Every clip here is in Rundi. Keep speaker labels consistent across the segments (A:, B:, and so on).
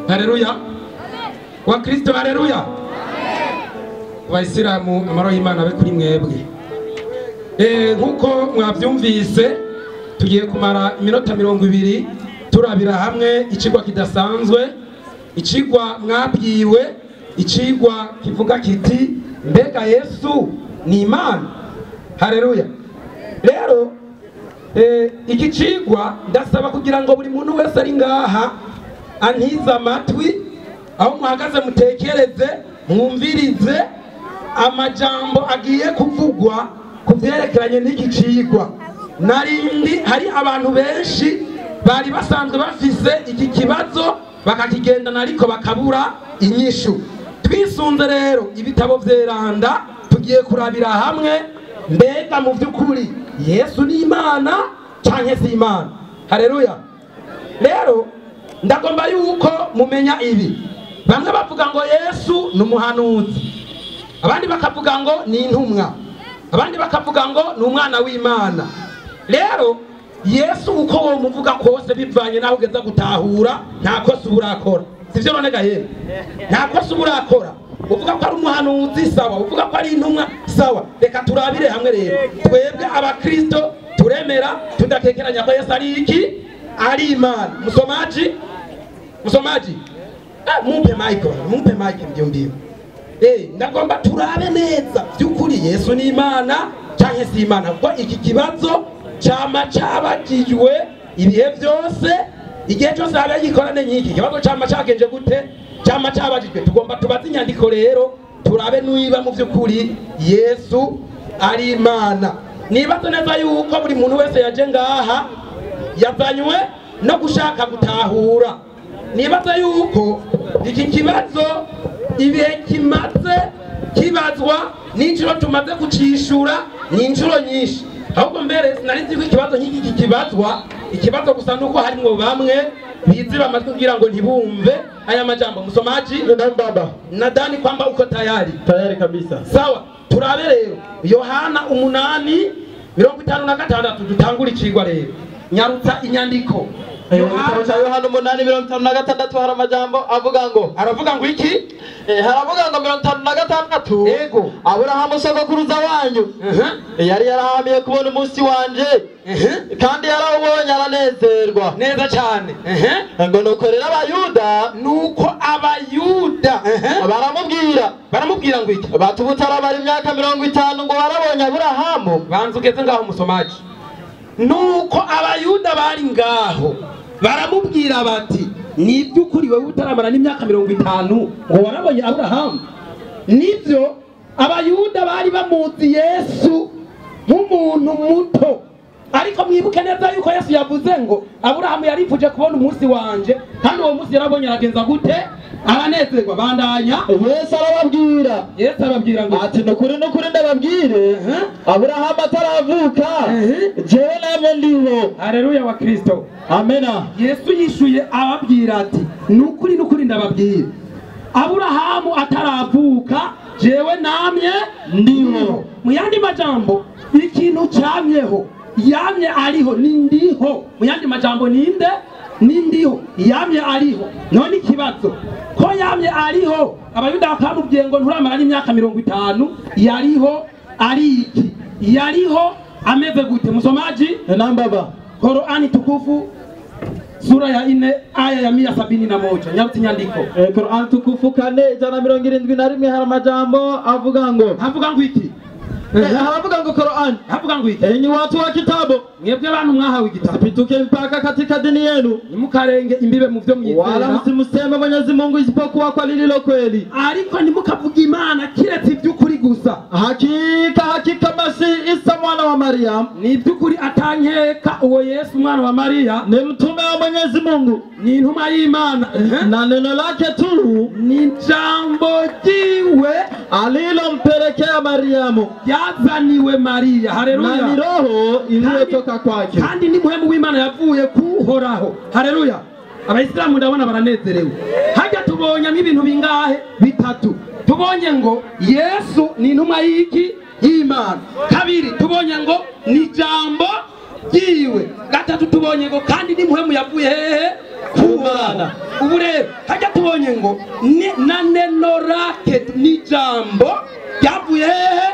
A: Haleluya wa Kristo, haleluya. Abayisilamu amahoro y'Imana abe kuri mwebwe. Nkuko mwavyumvise tugiye kumara iminota 20 turabira hamwe icigwa kidasanzwe, icigwa mwabwiwe, icigwa kivuga kiti mbega Yesu ni Imana. Haleluya. Rero iki cigwa ndasaba kugira ngo buri muntu wese ari ngaha antize amatwi, aho muhagaze mutekereze, mwumvirize amajambo agiye kuvugwa ku vyerekeranye n'iki cigwa. Narindi hari abantu benshi bari basanzwe bafise iki kibazo bakakigendana ariko bakabura inyishu. Twisunze rero ibitabo vyeranda tugiye kurabira hamwe mbega mu vy'ukuri Yesu ni Imana canke si Imana. Haleluya. Rero ndagomba yuko mumenya ibi. Bamwe bavuga ngo Yesu ni umuhanuzi, abandi bakavuga ngo ni intumwa, abandi bakavuga ngo ni umwana w'Imana. Rero Yesu uko wo muvuga kose bivanye naho ugeza gutahura, nta kosa uburakora. Sivyo none gahe? Nta kosa uburakora. Uvuga ko ari umuhanuzi sawa, uvuga ko ari intumwa sawa. Reka turabire hamwe rero. Twebwe abakristo turemera tudakekeranya ko Yesu ari iki? Ari Imana. Musomaji? Musomaji? Mumpe mic, mumpe mic mbyo mbyo. Ndagomba turabe neza by'ukuri Yesu ni Imana canke si Imana, kuko iki kibazo cama cabagijwe ibihe byose, igihe cyose habe gikorane nk'iki kibazo cama cagenje gute, cama cabagijwe. Tugomba tubaze inyandiko rero turabe niba mu by'ukuri Yesu ari Imana. Nibaze neza yuko buri muntu wese yaje ngaha yazanywe no gushaka gutahura. Nibaze yuko iki kibazo ibihe kimaze kibazwa n'inshuro tumaze kucishura ni inshuro nyinshi. Ahubwo mbere sinari nzi ko ikibazo nk'iki kibazwa, ikibazo gusa nuko harimwo bamwe biziba amatwi kugira ngo ntibumve aya majambo. Musomaji?
B: Baba,
A: nadhani kwamba uko tayari.
B: Tayari kabisa.
A: Sawa, turabe rero Yohana 8:56 dutangura icigwa rero. Nyarutsa inyandiko.
B: Igitabo cya Yohana 8:56 hari amajambo avuga ngo,
A: aravuga ngo iki?
B: Haravuga ngo 56.
A: Yego.
B: Aburahamu sogokuruza wanyu yari yarahamiye kubona umunsi wanje, kandi yarawubonye aranezerwa.
A: Neza cyane.
B: Ngo nuko rero Abayuda,
A: nuko Abayuda baramubwira ngo iki?
B: Bati ubutarabara imyaka 50 ngo warabonye Aburahamu.
A: Banza ugeze ngaho musomaji. Nuko Abayuda bari ngaho baramubwira bati ni by'ukuri wewe utaramara n'imyaka 50 ngo warabonye Aburahamu. Nivyo Abayuda bari bamuzi Yesu nk'umuntu muto, ariko mwibuke neza yuko Yesu yavuze ngo Aburahamu yarifuje kubona umunsi wanje, kandi uwo munsi yarabonye aragenza gute? Aranezerwa. Bandanya.
B: Yesu arababwira,
A: Yesu arababwira ngo
B: ati nukuri nukuri ndababwire, Aburahamu ataravuka jewe namwe ndiho.
A: Haleluya wa Kristo.
B: Amena.
A: Yesu yishuye ababwira ati nukuri nukuri ndababwira, Aburahamu ataravuka jewe namye ndiho. Mu yandi majambo ikintu camyeho, yamye ariho ni ndiho. Mu yandi majambo ninde? Ni ndiho, yamye ariho. None ikibazo ko yamye ariho, Abayuda bakamubwiye ngo nturamara n'imyaka 50, yariho ari iki? Yariho ameze gute? Musomaji?
B: Nambaba.
A: Qur'ani tukufu sura ya 4 aya ya 171. Nyarutse inyandiko.
B: Qur'an tukufu 4:71 hari amajambo avuga ngo,
A: avuga ngo iki?
B: Haravuga ngo Qur'an,
A: havuga ngo iki?
B: Enyi watu wa kitabu,
A: mwebwe abantu mwahawe igitabo,
B: msipituke mpaka katika dini yenu,
A: nimukarenge imbibe mu byo mwizera,
B: wala msimuseme Mwenyezi Mungu isipokuwa kwa lililo kweli,
A: ariko ntimukavuga Imana kiretse iby'ukuri gusa.
B: Hakika hakika Masihi Isa mwana wa Mariam,
A: ni iby'ukuri atankeka uwo Yesu mwana wa Maria
B: ni mtume wa Mwenyezi Mungu,
A: ni intumwa y'Imana,
B: na neno lake tu
A: ni jambo jiwe
B: alilompelekea Mariamu,
A: yazaniwe Maria. Haleluya.
B: Na ni roho iliyotoka kwake,
A: kandi ni muhemu w'Imana yavuye kuhoraho. Haleluya. Abayisilamu ndabona baranezerewe. Hajya tubonye ibintu bingahe? Bitatu. Tubonye ngo Yesu ni intumwa y'iki? Y'Imana. Kabiri, tubonye ngo ni jambo ryiwe. Gatatu, tubonye ngo kandi ni muhemu yavuye hehe? Ku Mana. Ubu rero hajya tubonye Tubonye ngo na nenorake ni jambo ryavuye hehe?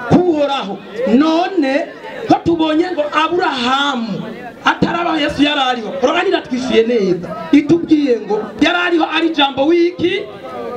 A: Kuhoraho. None ko tubonye ngo Aburahamu atarabaho Yesu yarariho, Korani iratwishuye neza itubwiye ngo yarariho ari jambo wiki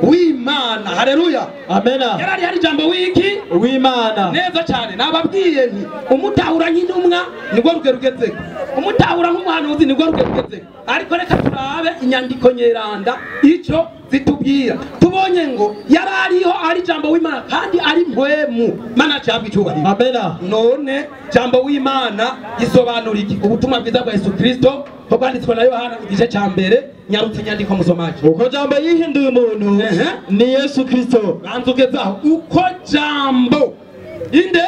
A: w'Imana. Haleluya,
B: amena.
A: Yarariho ari jambo wiki
B: w'Imana.
A: Neza cyane. Nababwiye nti umutahura nk'intumwa nibwo rugerugezeko, umutahura nk'umuhanuzi nibwo rugerugezeko. Ariko reka turabe inyandiko nyeranda icyo zitubwira. Tubonye ngo yarariho ari jambo w'Imana kandi ari mpwemu. Mana cyabwa icyubahiro.
B: Amena.
A: None jambo w'Imana gisobanura iki? Ubutumwa bwiza bwa Yesu Kristo bwanditswe na Yohana igice cya mbere, nyarutse inyandiko musomaje.
B: Uko jambo yihinduye umuntu ni Yesu Kristo.
A: Banza ugezaho uko jambo inde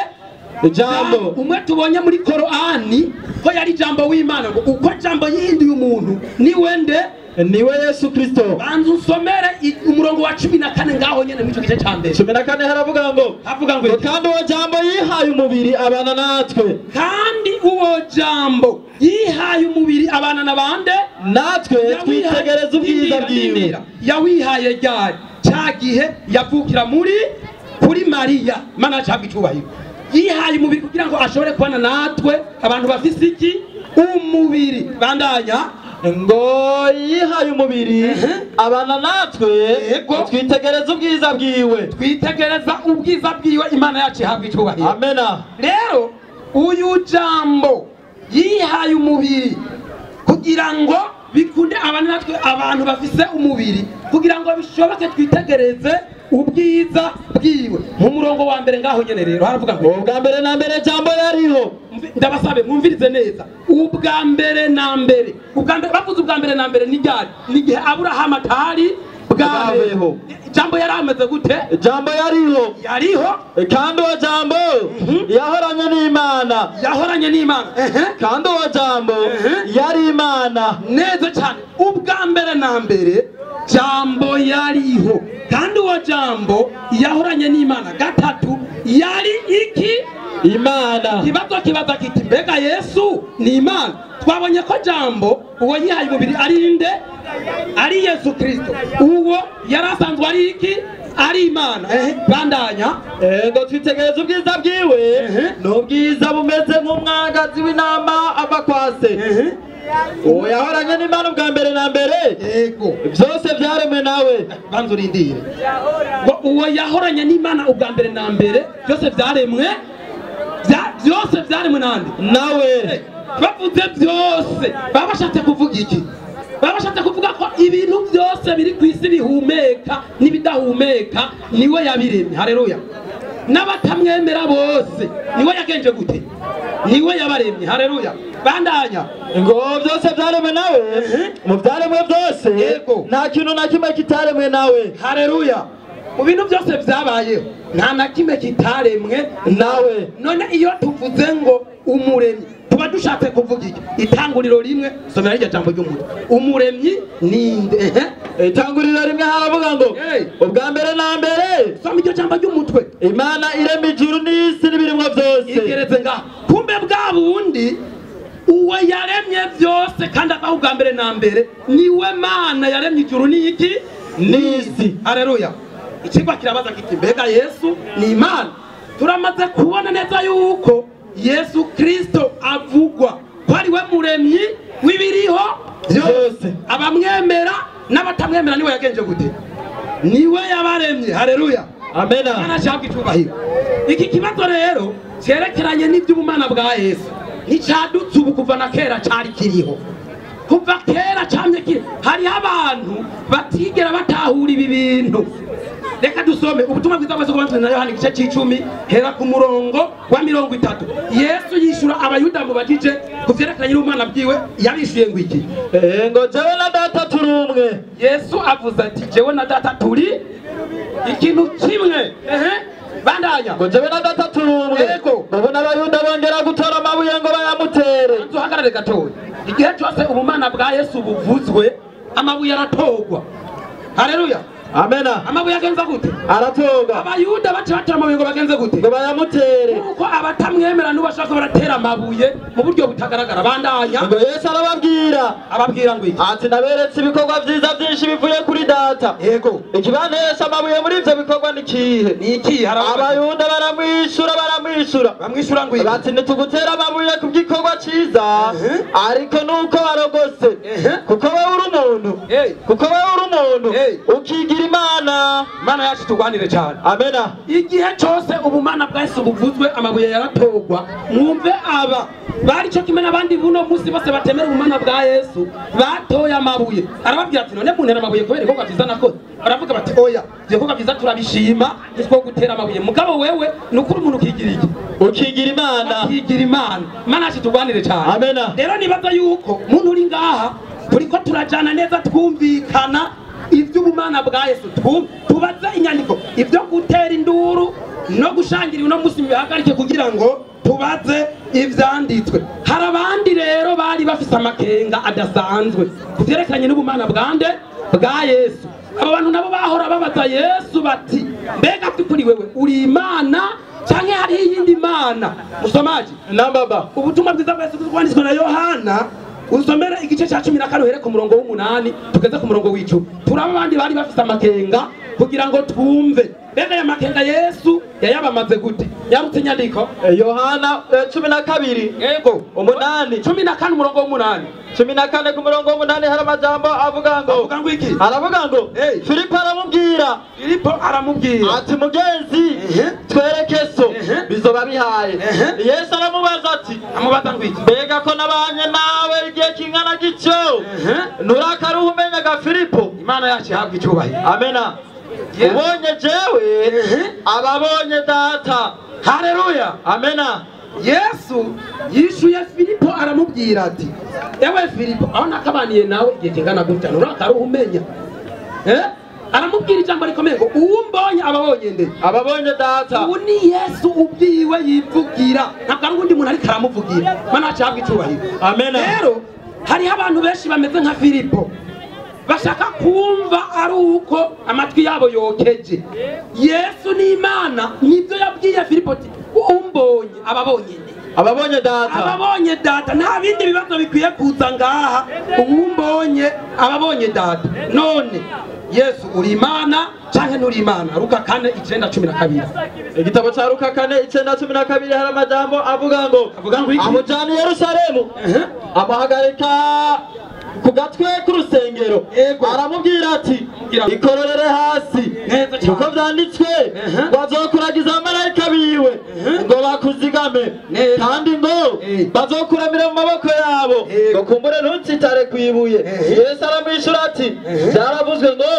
B: jambo
A: umwe tubonye muri Korani ko yari jambo w'Imana, ngo uko jambo yihinduye umuntu ni wende?
B: Niwe Yesu Kristo.
A: Banza usomere umurongo wa 14 ngaho nyene mu gice cya mbere.
B: 14 haravuga ngo,
A: havuga ngo
B: kandi uwo jambo yihaye umubiri abana natwe.
A: Kandi uwo jambo yihaye umubiri abana nabande?
B: Natwe twitegereza ubwiza bwiwe.
A: Yawihaye ryari? Cya gihe yavukira muri kuri Mariya. Mana cyabwa icyubahiro. Yihaye umubiri kugira ngo ashobore kubana natwe abantu bafise iki? Umubiri. Bandanya
B: ngo yihaye umubiri abana natwe twitegereza ubwiza bwiwe.
A: Twitegereza ubwiza bwiwe. Imana yacu ihabwa icyubahiro.
B: Amena.
A: Rero uyu jambo yihaye umubiri kugira ngo bikunde abana natwe abantu bafise umubiri, kugira ngo bishoboke twitegereze ubwiza bwiwe. Mu murongo wa mbere ngaho nyene rero haravuga ngo
B: ubwa mbere na mbere jambo yariho.
A: Ndabasabe mwumvirize neza. Ubwa mbere na mbere, ubwa mbere bavuze ubwa mbere na mbere ni ryari? Ni gihe Aburahamu atari bwabeho. Jambo yarameze gute?
B: Jambo yariho.
A: Yariho.
B: Kandi uwo jambo yahoranye n'Imana.
A: Yahoranye n'Imana.
B: Kandi uwo jambo yari Imana.
A: Neza cyane. Ubwa mbere na mbere jambo yariho, kandi uwo jambo yahoranye n'Imana. Gatatu yari iki?
B: Imana.
A: Kibazo kibaza kiti mbega Yesu ni Imana? Twabonye ko jambo uwo yihaye umubiri ari inde? Ari Yesu Kristo. Uwo yarasanzwe ari iki? Ari Imana. Bandanya
B: ngo twitegereze ubwiza bwiwe, n'ubwiza bumeze nk'umwagazi w'intama ava kwa se. Uwo yahoranye n'Imana ubwa mbere na mbere.
A: Yego.
B: Byose byaremwe nawe.
A: Banza urindire. Ngo uwo yahoranye n'Imana ubwa mbere na mbere byose byaremwe, byose byaremwe nande?
B: Nawe.
A: Bavuze byose babashatse kuvuga iki? Babashatse kuvuga ko ibintu byose biri ku isi bihumeka n'ibidahumeka niwe yabiremye. Haleluya. N'abatamwemera bose niwe yagenje gute? Niwe yabaremye. Haleluya. Bandanya
B: ngo byose byaremwe nawe, mu byaremwe byose nta kintu na kimwe kitaremwe nawe.
A: Haleluya. Mu bintu byose byabayeho nta na kimwe kitaremwe
B: nawe.
A: None iyo tuvuze ngo umuremyi tuba dushatse kuvuga iki? Itanguriro rimwe, somera iryo jambo ry'umutwe. Umuremyi ninde?
B: Itanguriro rimwe haravuga ngo ubwa mbere na mbere,
A: soma iryo jambo ry'umutwe.
B: Imana irema ijuru n'isi n'ibirimwo byose.
A: Igeretse ngaho. Kumbe bwa bundi uwo yaremye byose kandi akaho ubwa mbere na mbere niwe Mana yaremye ijuru n'iki?
B: N'isi.
A: Haleluya. Ikigwa kirabaza kiti mbega Yesu ni Imana? Turamaze kubona neza yuko Yesu Kristo avugwa ko ari we muremyi w'ibiriho byose. Abamwemera n'abatamwemera niwe yagenje gute? Niwe yabaremye. Haleluya.
B: Amena.
A: Imana cyabwa icyubahiro. Iki kibazo rero cyerekeranye n'iby'ubumana bwa Yesu nticadutse ubu, kuva na kera cyari kiriho. Kuva kera cyamye kiri. Hariho abantu batigera batahura ibi bintu. Reka dusome ubutumwa bwiza bwa Yesu na Yohana igice c'icumi hera ku murongo wa 30. Yesu yishura abayuda mu bagije kuvyerekeranye n'umwana bwiwe, yabishuye ngo iki?
B: Ngo jewe na data turi umwe.
A: Yesu avuze ati jewe na data turi ikintu kimwe. Bandanya
B: ngo jewe na data turi umwe.
A: Yego.
B: Babona abayuda bongera gutora amabuye ngo bayamutere.
A: Nzuhagarare gatoya. Igihe cyose ubumana bwa Yesu buvuzwe amabuye aratogwa. Haleluya.
B: Amena.
A: Amabuye agenza gute?
B: Aratorwa.
A: Abayuda baca batera amabuye ngo bagenze gute?
B: Ngo bayamutere.
A: Kuko abatamwemera n'ubashaka baratera amabuye mu buryo butagaragara. Bandanya.
B: Ngo Yesu arababwira.
A: Ababwira ngo iki?
B: Ati naberetse ibikorwa vyiza byinshi bivuye kuri data.
A: Yego.
B: Ikibantesha amabuye muri ivyo bikorwa ni kihe?
A: Ni ikihe?
B: Abayuda baramwishura baramwishura.
A: Bamwishura ngo iki?
B: Bati ntitugutera amabuye ku gikorwa ciza, ariko nuko warogose. Kuko wewe uri umuntu. Kuko wewe uri umuntu. Ukigira Imana.
A: Imana yacu tugwanire cyane.
B: Amena.
A: Igihe cyose ubumana bwa Yesu buvuzwe amabuye yaratorwa. Mwumve aba bari cyo kimwe n'abandi buno munsi bose batemera ubumana bwa Yesu batoye amabuye. Arababwira ati none muntera amabuye kubera ibikorwa vyiza nakoze. Baravuga bati oya, ibikorwa vyiza turabishima nitwo gutera amabuye. Mugabo wewe nukuri umuntu ukigira iki?
B: Ukigira Imana.
A: Ukigira Imana. Imana yacu tugwanire cyane.
B: Amena.
A: Rero nibaza yuko muntu uri ngaha turiko turajana neza twumvikana ivy'ubumana bwa Yesu, tubaze inyandiko ibyo gutera induru no gushangira uno musi bihagarike kugira ngo tubaze ivyanditswe. Hari abandi rero bari bafise amakenga adasanzwe kuvyerekeranye n'ubumana bwande bwa Yesu. Abo bantu nabo bahora babaza Yesu bati mbega by'ukuri wewe uri Imana canke hari iyindi Mana? Musomaji
B: nambaba.
A: Ubutumwa bwiza bwa Yesu bwanditswe na Yohana, usomera igice cya 14 uhere ku murongo w'8 tugeze ku murongo w'10. Turaba abandi bari bafise amakenga kugira ngo twumve mbega aya makenga Yesu yayabamaze gute. Yarutse inyandiko
B: Yohana 12.
A: Yego.
B: 8
A: 14 umurongo w'8.
B: 14 ku murongo w'8 hari amajambo avuga ngo
A: iki?
B: Aravuga ngo Filipo aramubwira.
A: Filipo aramubwira
B: ati mugenzi twereke so bizoba bihaye. Yesu aramubaza ati
A: amubaza ngo iki?
B: Mbega ko nabanye nawe igihe kingana gityo nturakaruha umenyaga Filipo?
A: Imana yacu ihabwe icyubahiro.
B: Amena. Ubonye jewe ababonye data.
A: Haleluya.
B: Amena.
A: Yesu yishuye Filipo aramubwira ati ewe Filipo, aho nakabaniye nawe igihe kingana gutya nturakaruha umenya. Aramubwira ijambo rikomeye ngo uwumbonye ababonye nde?
B: Ababonye data.
A: Ubu ni Yesu ubwiwe yivugira, ntabwo ari uwundi muntu ariko aramuvugira. Imana yacu ihabwe icyubahiro.
B: Amena.
A: Rero hariho abantu benshi bameze nka Filipo bashaka kumva ari uko amatwi yabo yokeje. Yesu ni Imana, nibyo yabwiye Filipo ati umbonye ababonye nde?
B: Ababonye data.
A: Ababonye data. Nta bindi bibazo bikwiye kuza ngaha. Umbonye ababonye data. None Yesu uri Imana canke nturi Imana? Luka 4:9-12.
B: Igitabo ca Luka 4:9-12 hari amajambo avuga ngo
A: iki?
B: Amujana i Yerusalemu amuhagarika ku gatwe k'urusengero, aramubwira ati ikororere hasi kuko vyanditswe ngo azokuragiza abamarayika biwe ngo bakuzigame, kandi ngo bazokuramira mu maboko yabo ngo kumbure ntutsitare kwibuye. Yesu aramwishura ati vyaravuzwe ngo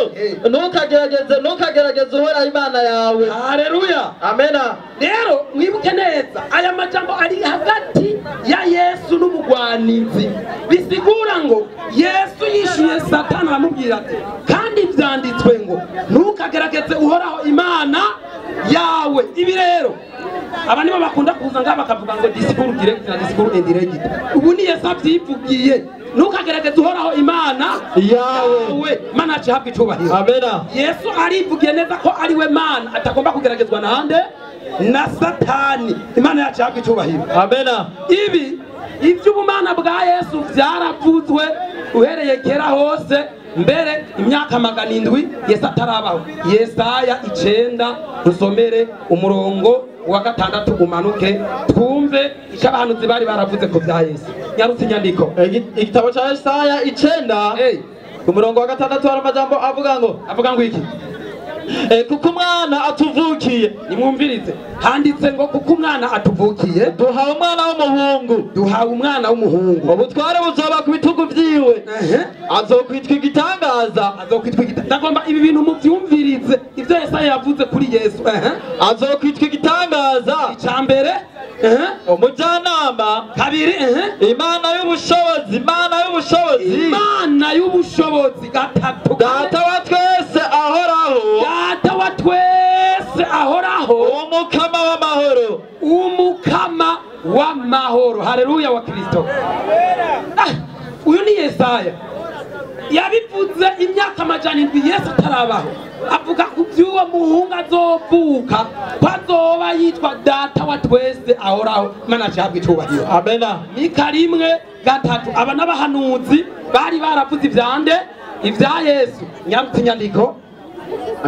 B: ntukagerageze Uhoraho Imana yawe.
A: Haleluya.
B: Amena.
A: Rero mwibuke neza aya majambo ari hagati ya Yesu n'umugwanizi, bisigura ngo Yesu yishuye Satani aramubwira ati kandi vyanditswe ngo ntukagerageze Uhoraho Imana yawe. Ibi rero aba nibo bakunda kuza ngaha bakavuga ngo discours direct na discours indirect. Ubu ni Yesu avyivugiye, ntukagerageze Uhoraho Imana yawe. Imana yacu ihabwe icubahiro.
B: Amena.
A: Yesu arivugiye neza ko ari we Mana atagomba kugeragezwa nande na Satani. Imana yacu ihabwe icubahiro.
B: Amena.
A: Ibi ivy'ubumana bwa Yesu vyaravuzwe uhereye kera hose, mbere imyaka 700 Yesu atarabaho. Yesaya 9 usomere umurongo wa 6 umanuke twumve icyo abahanuzi bari baravuze ku bya Yesu. Nyarutse inyandiko.
B: Igitabo ca Yesaya 9 umurongo wa 6 hari amajambo avuga ngo
A: iki?
B: Kuko umwana atuvukiye.
A: Nimwumvirize, handitse ngo kuko umwana atuvukiye
B: duhawe umwana w'umuhungu.
A: Duhawe umwana w'umuhungu.
B: Ubutware buzoba ku bitugu vyiwe. Azokwitwa igitangaza.
A: Azokwitwa igitangaza. Ndagomba ibi bintu muvyumvirize ivyo Yesaya yavuze kuri Yesu.
B: Azokwitwa igitangaza.
A: Ica mbere
B: umujyanama.
A: Kabiri
B: Imana y'ubushobozi. Imana y'ubushobozi.
A: Imana y'ubushobozi. Gatatu
B: Data wa twese ahoraho.
A: Data wa twese ahoraho.
B: Umukama w'amahoro.
A: Umukama w'amahoro. Haleluya wa Kristo. Uyu ni Yesaya. Yabivuze imyaka 700 Yesu atarabaho. Avuga ku by'uwo muhungu azovuka ko azoba yitwa data wa twese ahoraho. Imana yahabwa icubahiro.
B: Amena.
A: Mika 1:3. Aba n'abahanuzi bari baravuze ivyande ivya Yesu. Nyarutse inyandiko.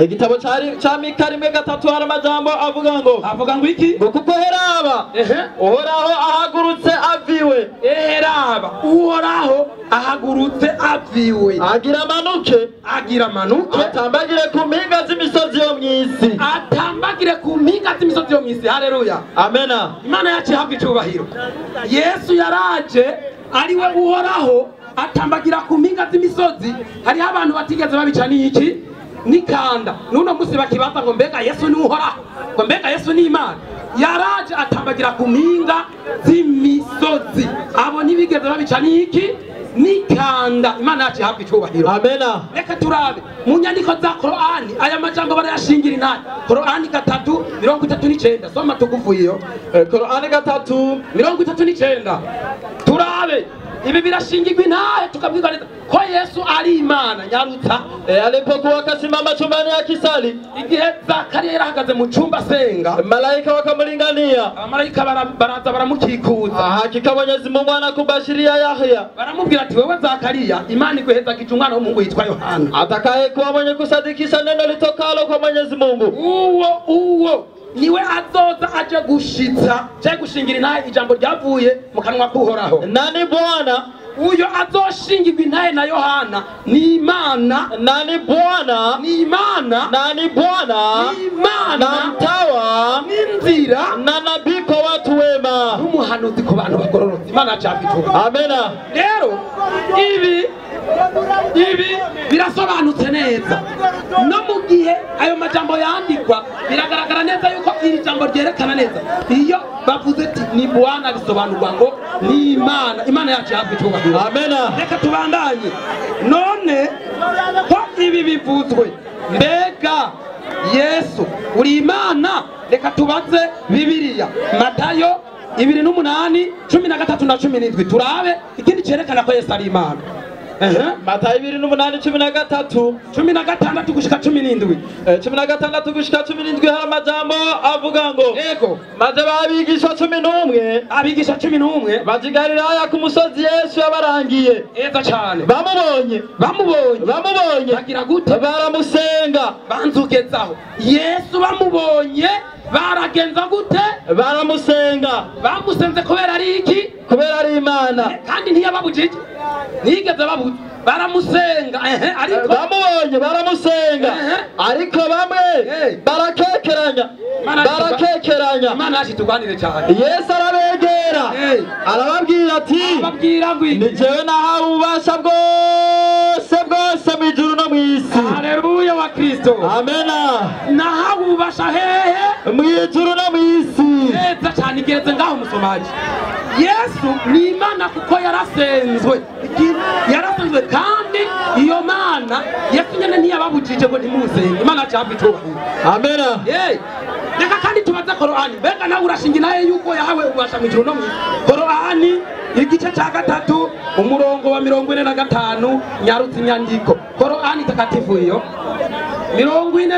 B: Igitabo ca Mika 1:3 hari amajambo avuga ngo
A: iki?
B: Ngo kuko heraba Uhoraho ahagurutse aviwe.
A: Heraba Uhoraho ahagurutse aviwe.
B: Agira amanuke atambagire ku mpinga z'imisozi yo mw'isi.
A: Atambagire ku mpinga z'imisozi yo mw'isi. Haleluya.
B: Amena.
A: Imana yacu ihabwa icubahiro. Yesu yaraje ariwe Uhoraho atambagira ku mpinga z'imisozi. Hariho abantu batigeze babica n'iki? Nikanda. Nuno musi bakibaza ngo mbega Yesu ni Uhoraho, ngo mbega Yesu ni Imana. Yaraje atambagira ku mpinga z'imisozi. Abo ntibigeze babica n'iki? Nikanda. Imana yacu ihabwa icubahiro.
B: Amena.
A: Reka turabe mu nyandiko za Korani aya majambo barayashingira intare. Korani 3:39. Soma tugufu iyo.
B: Korani 3:39.
A: Turabe ibi birashingirwa intare tukabwirwa neza ko Yesu ari Imana. Nyarutsa.
B: Alipokuwa akasimama chumbani akisali,
A: igihe Zakariya yarahagaze mu cumba asenga,
B: malaika wakamlingania.
A: Abamalayika baraza baramukikuza.
B: Hakika Mwenyezi Mungu anakubashiria Yahya,
A: baramubwira ati wewe Zakariya, Imana iguhezagije umwana w'umuhungu yitwa Yohana,
B: atakayekuwa mwenye kusadikisha neno litokalo kwa Mwenyezi Mungu.
A: Uwo niwe azoza aje gushitsa cyo gushingira intahe ijambo ryavuye mu kanwa k'Uhoraho.
B: Nani Bwana?
A: Uyo azoshingirwa intahe na Yohana ni Imana.
B: Nani Bwana?
A: Ni Imana.
B: Nani Bwana?
A: Ni Imana.
B: Na mtawa
A: n'inzira
B: na nabii kwa watu wema,
A: n'umuhanuzi ku bantu bagororotse. Imana yacu ihabwa.
B: Amena.
A: Rero ibi birasobanutse neza. No mu gihe ayo majambo yandikwa biragaragara neza yuko iri jambo ryerekana neza. Iyo bavuze ati ni Bwana bisobanurwa ngo ni Imana. Imana yacu ihabwa icubahiro.
B: Amena.
A: Reka tubandanye. None ko ibi bivuzwe, mbega Yesu uri Imana? Reka tubaze Bibiliya. Matayo 28:13 na 17. Turabe ikindi cerekana ko Yesu ari Imana.
B: Matayo 28:13
A: 16 gushika 17.
B: 16 gushika 17 hari amajambo avuga ngo
A: yego,
B: maze babigisha 11,
A: abigisha 11
B: baja i Galilaya ku musozi Yesu yabarangiye.
A: Eza cyane.
B: Bamubonye
A: bagira gute?
B: Baramusenga.
A: Banzugezaho Yesu bamubonye baragenza gute?
B: Baramusenga.
A: Bamusenze kubera ari iki?
B: Kubera ari Imana.
A: Kandi ntiyababujije, ntiyigeze babuza, baramusenga. Ariko
B: bamubonye baramusenga, ariko bamwe barakekeranya.
A: Imana yacu tuganire cyane.
B: Yesu arabegera arababwira ati ni jewe nahawe ububasha bwose mu ijuru no mu isi.
A: Haleluya wa Kristo.
B: Amena.
A: Nahawe ububasha hehe?
B: Mu ijuru no mu isi.
A: Neza cyane. Igeretse ngaho musomaji. Yesu ni Imana kuko yarasenzwe. Yarasenzwe kandi iyo Mana Yesu nyene ntiyababujije ngo ntimusenge. Imana yacu ihabwa icubahiro.
B: Amena.
A: Reka kandi tubaze Korani. Mbega nawe urashingira naye yuko yahawe ububasha mu ijuru no mu isi? Korani igice ca 3 umurongo wa 45. Nyarutse inyandiko. Korani takatifu iyo 43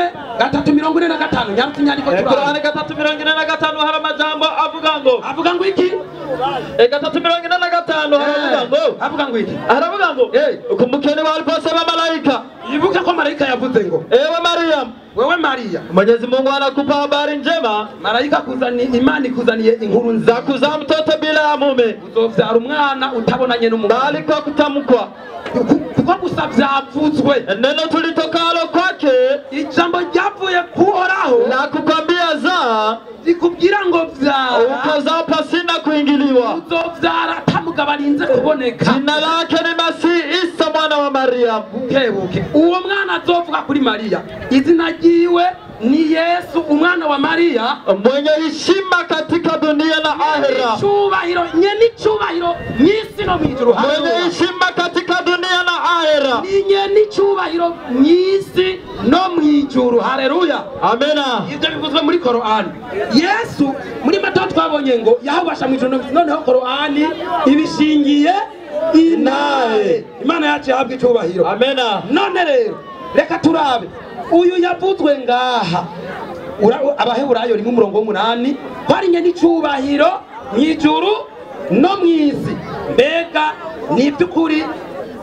A: 45. Nyarutse inyandiko turabona.
B: Korani 3:45 hari amajambo avuga ngo
A: iki?
B: 3:45 haravuga
A: ngo iki?
B: Aravuga ngo kumukene wa aliposema malaika.
A: Ibuka ko malaika yavuze ngo
B: ewe Mariam,
A: wewe Maria,
B: Mwenyezi Mungu anakupa habari njema.
A: Malaika kuzani imani kuzaniye inkuru nziza
B: kuzaa mtoto bila mume,
A: uzovyara umwana utabonanye n'umugabo,
B: bali kwa kutamkwa,
A: kuko gusa vyavuzwe.
B: Neno tulitokalo kwake,
A: ijambo ryavuye kuhoraho,
B: la kukwambia zaa,
A: rikubwira ngo vyara,
B: ukazaa pasina kuingiliwa,
A: uzovyara atamugabo arinze kuboneka.
B: Jina lake ni Masihi Isa mwana wa Maria.
A: Bukebuke uwo mwana azovuga kuri Maria, izina ryiwe ni Yesu umwana wa Maria,
B: mwenye heshima katika dunia na ahera.
A: Icyubahiro nyene icyubahiro mw'isi no mw'ijuru.
B: Mwenye heshima katika dunia na ahera.
A: Ni nyene icyubahiro mw'isi no mw'ijuru. Haleluya.
B: Amena.
A: Ibyo bivuzwe muri Korani. Yesu muri Matayo twabonye ngo yahubasha mw'ijuru, noneho Korani ibishingiye inaye. Imana yacu yahabwa icyubahiro.
B: Amena.
A: None rero reka turabe uyu yavuzwe ngaha Abaheburayo rimwe umurongo w'umunani ko ari nyene icubahiro mw'ijuru no mw'isi. Mbega ni iby'ukuri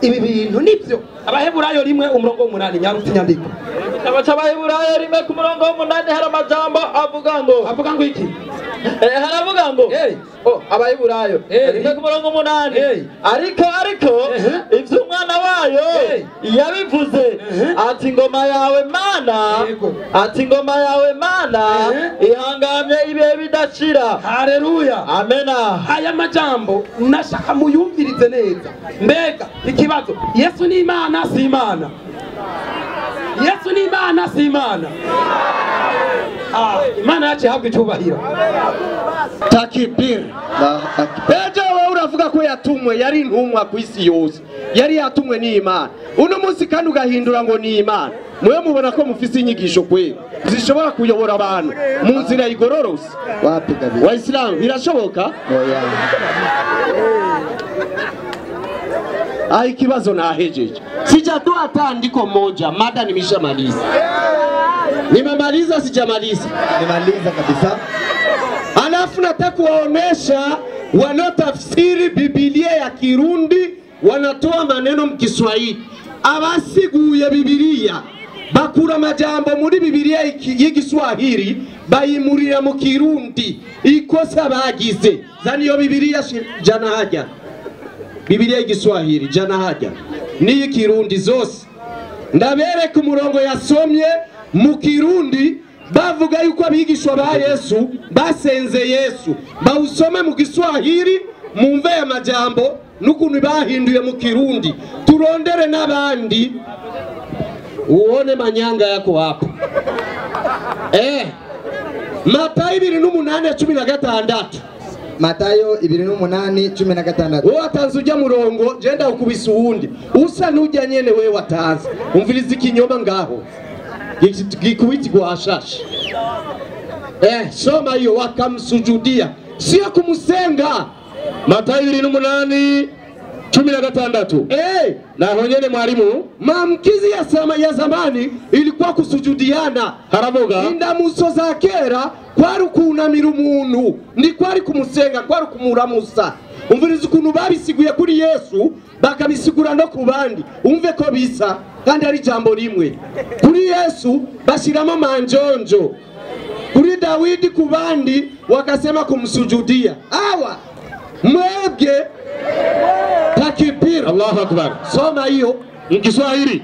A: ibi bintu nibyo? Abaheburayo rimwe umurongo w'umunani, nyarutse inyandiko.
B: Igitabo c'Abaheburayo rimwe ku murongo w'umunani hari amajambo avuga ngo,
A: avuga ngo iki?
B: Haravuga ngo Abaheburayo rimwe ku murongo w'umunani, ariko ivy'umwana wayo yabivuze ati ingoma yawe Mana, ati ingoma yawe Mana ihangamye ibihe bidashira.
A: Haleluya.
B: Amena.
A: Aya majambo nashaka muyumvirize neza. Mbega ikibazo, Yesu ni Imana si Imana? Yesu ni Imana si Imana? Imana yacu ihabwa icyubahiro.
C: Takbir. Ejo wowe uravuga ko yatumwe, yari intumwa ku isi yose, yari yatumwe n'Imana. Uno munsi kandi ugahindura ngo ni Imana. Mwe mubona ko mufise inyigisho kwe zishobora kuyobora abantu mu nzira igororose.
D: Wapi kabisa?
C: Waislamu birashoboka?
D: Oya.
C: Ai, kibazo nahejeje. Sijatoa hata andiko moja, mada nimeshamaliza. Nimemaliza, sijamaliza?
D: Nimemaliza kabisa.
C: Alafu nataka kuwaonesha wanaotafsiri Biblia ya Kirundi wanatoa maneno mkiswahili. Abasiguye Biblia bakura majambo muri Biblia y'igiswahili bayimurira mu Kirundi. Ikosa bagize. Zani yo Biblia jana haja. Biblia y'igiswahili jana haja. Ni Kirundi zose. Ndabereka umurongo yasomye mu Kirundi bavuga yuko abigishwa ba Yesu basenze Yesu. Bawusome mu Kiswahili mumve ya majambo n'ukuntu bahinduye mu Kirundi. Turondere n'abandi uone manyanga yako hapo. Matayo 28:16.
D: Matayo 28:16.
C: Wowe watanze ujya murongo jenda ukubisa uwundi. Usa n'ujya nyene wewe watanze. Umviriza ikinyoma ngaho. Gikubiti gwashashe. Soma hiyo, wakamsujudia. Sio kumusenga.
E: Matayo 28:16. Na honyene mwalimu,
C: maamkizi ya zamani ilikuwa kusujudiana.
E: Haravuga
C: indamuso za kera kwari kunamira umuntu, ndi kwari kumusenga, kwari kumuramusa. Umviriza ukuntu babisiguye kuri Yesu bakabisigura no ku bandi. Umve ko bisa kandi ari jambo rimwe. Kuri Yesu bashiramo manjonjo, kuri Dawidi ku bandi wakasema kumsujudia. Awa mwebwe takbir.
E: Allahu Akbar.
C: Soma hiyo
E: mu Kiswahili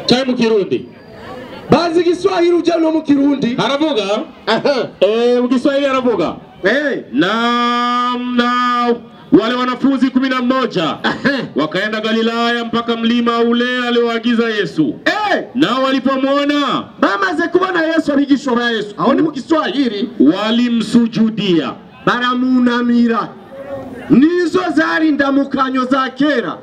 E: cyangwa mu Kirundi?
C: Bazi Kiswahili uje no mu Kirundi.
E: Haravuga mu Kiswahili haravuga na wale wanafunzi 11 wakaenda Galilaya mpaka mlima ule alioagiza Yesu. Na walipomwona,
C: bamaze kubona Yesu, abigishwa ba Yesu aho ni mu Kiswahili,
E: walimsujudia,
C: baramunamira. Nizo zari ndamukanyo za kera.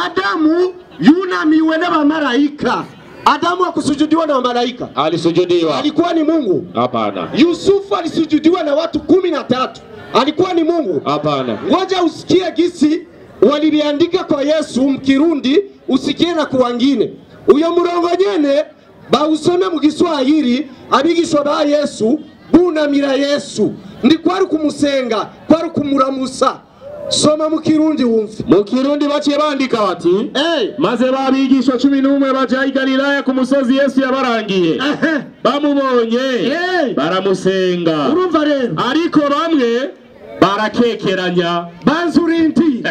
C: Adamu yunamiwe n'abamarayika. Adamu akusujudiwa na malaika?
E: Alisujudiwa.
C: Alikuwa ni Mungu?
E: Hapana.
C: Yusufu alisujudiwa na watu 13. Alikuwa ni Mungu?
E: Hapana.
C: Ngoja usikie gisi waliliandika kwa Yesu mkirundi, usikie na kwa wengine. Uyo murongo nyene bausome mu Kiswahili, abigishwa ba Yesu bunamira Yesu. Ndi kwari kumusenga, kwari kumuramusa. Soma mu Kirundi wumve.
E: Mu Kirundi baciye bandika bati maze babigishwa 11 baja i Galilaya ku musozi Yesu yabarangiye. Bamubonye baramusenga.
C: Urumva rero,
E: ariko bamwe barakekeranya.
C: Banzurinti.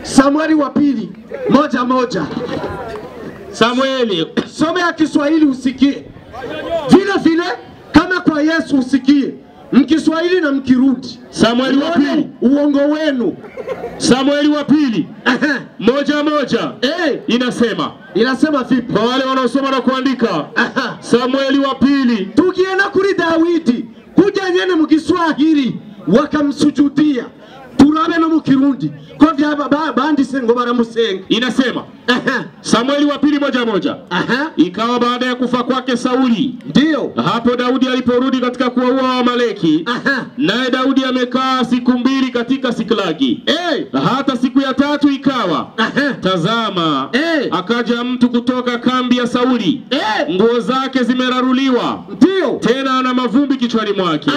C: Samueli wa pili 1:1.
E: Samueli,
C: soma ya Kiswahili usikie. Vile vile kama kwa Yesu usikie. Mkiswahili na Mkirundi.
E: Samueli wa pili,
C: uongo wenu.
E: Samueli wa pili 1:1 inasema,
C: inasema vipi?
E: Kwa wale wanaosoma na kuandika. Samueli wa pili,
C: tukienda kuri Dawidi kuja nyene mu Kiswahili wakamsujudia. Turabe no mu Kirundi ko bandise ngo baramusenga.
E: Inasema Samueli wa pili 1:1. Ikawa baada ya kufa kwake Sauli,
C: ndio
E: hapo Daudi aliporudi katika kuwaua Waamaleki, naye Daudi amekaa siku 2 katika Siklagi. Hata siku ya 3 ikawa, tazama, akaja mtu kutoka kambi ya Sauli, nguo zake zimeraruliwa,
C: ndio
E: tena ana mavumbi kichwani mwake.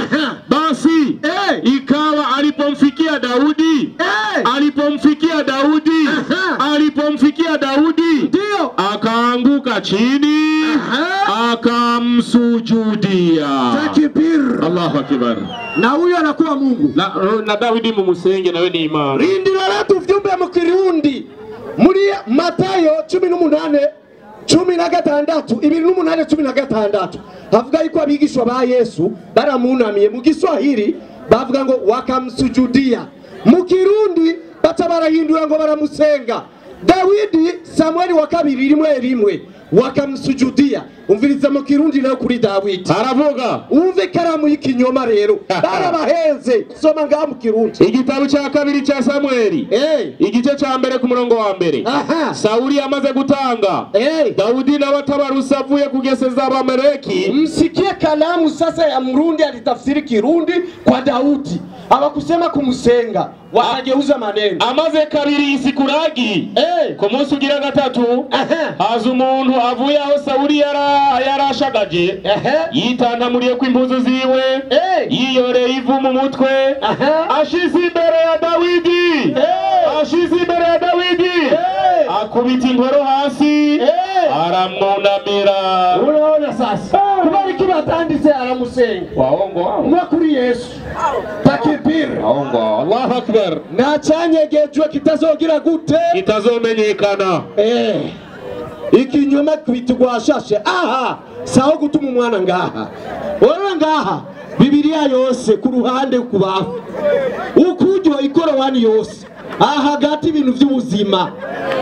E: Basi ikawa alipomfikia Daudi, alipomfikia Daudi, alipomfikia Daudi,
C: ndio
E: akaanguka chini, akamsujudia.
C: Takbir!
E: Allahu akbar.
C: Na huyo anakuwa Mungu.
E: Na Daudi mumusenge nawe ni imani.
C: Rindira letu vyumbe mu Kirundi muri Matayo 18 16 28 16 havuga yuko abigishwa ba Yesu baramunamiye. Mu Kiswahili bavuga ngo wakamsujudia, mu Kirundi baca barahindura ngo baramusenga. Dawidi Samueli wa kabiri 1:1 wakamsujudia. Umviriza mu Kirundi nayo kuri Dawidi
E: aravuga,
C: umve karamu y'ikinyoma rero barabahenze. Soma ngaha mu Kirundi
E: igitabo cya kabiri cya Samueli igice cya mbere ku murongo wa mbere. Sauli amaze gutanga, Daudi n'abatabarusa avuye kugeseza Abamaleki.
C: Msikie kalamu sasa ya Mrundi alitafsiri Kirundi kwa Daudi, abakusema kumusenga wakageuza maneno.
E: Amaze kabiri isikuragi ku munsi ugira gatatu, haza umuntu avuye aho Sauli yarashagaje, yitantamuriye ko impuzu ziwe, yiyoreye ivu mu mutwe, ashize imbere ya Dawidi, ashize imbere ya Dawidi, akubita inkoro hasi, aramwunamira.
C: Unaona sasa kubera iki batanditse aramusenga?
E: Waongo hao.
C: Mwa kuri Yesu. Takbir!
E: Waongo. Allahu akbar.
C: Na cyanyegejwe kitazogira gute?
E: Kitazomenyekana.
C: Ikinyoma kwitugwashashe. Aha, saho gutuma umwana ngaha. Ora ngaha Bibiliya yose ku ruhande kubafu, ukujyo ikorowani yose aha hagati ibintu by'ubuzima.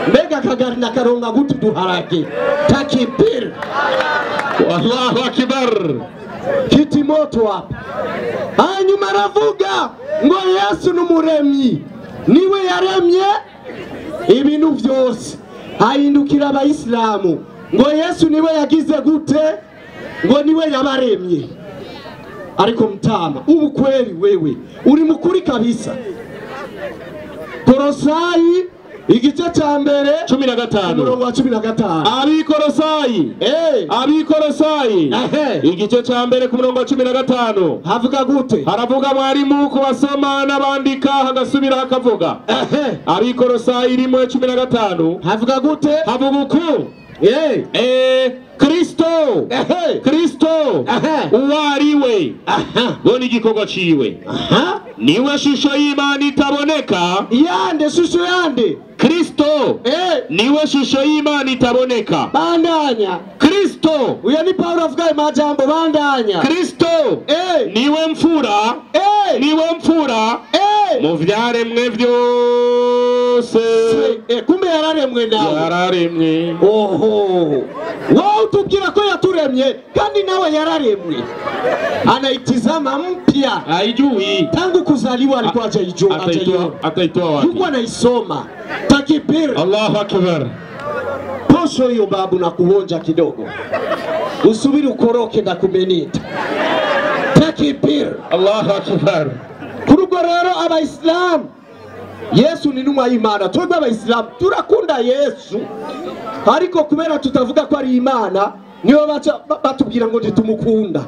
C: Mbega kagari na karonga gutu duharage. Takbir!
E: Allahu akbar.
C: Kitimoto hapa. Hanyuma aravuga ngo Yesu n'umuremyi, niwe yaremye ibintu byose. Ahindukira abayisilamu ngo Yesu niwe yagize gute? Ngo niwe yabaremye. Ariko mtama, ubu kweli wewe uri mukuri kabisa. Kolosai igice cya mbere
E: 15
C: umurongo wa 15.
E: Abikolosai, Abikolosai igice cya mbere ku murongo wa 15
C: havuga gute?
E: Haravuga mwarimu kubasoma n'abandika, hagasubira hakavuga. Abikolosai 1:15
C: havuga gute?
E: Havuga uku: Kristo, Kristo uwo ari we, ngo ni igikorwa ciwe, niwe shusho y'Imana itaboneka.
C: Yande shusho yande?
E: Kristo niwe shusho y'Imana itaboneka.
C: Bandanya.
E: Kristo,
C: uyo ni Paulo avuga amajambo. Bandanya.
E: Kristo niwe mfura, niwe mfura mu vyaremwe vyose.
C: Kumbe yararemwe nawe.
E: Yararemwe.
C: Oho, wowe utubwira ko yaturemye kandi nawe yararemwe. Anaitizama mpya,
E: haijui
C: tangu kuzaliwa alikuwa hajaijua.
E: Ataitoa wapi?
C: Yuko anaisoma. Takbir!
E: Allahu akbar.
C: Posho hiyo babu na kuonja kidogo, usubiri ukoroke na kumenita. Takbir!
E: Allahu akbar.
C: Kurugo rero abayisilamu, Yesu ni intumwa y'Imana. Twebwe abayisilamu turakunda Yesu, ariko kubera tutavuga ko ari Imana niyo baca batubwira ngo ntitumukunda.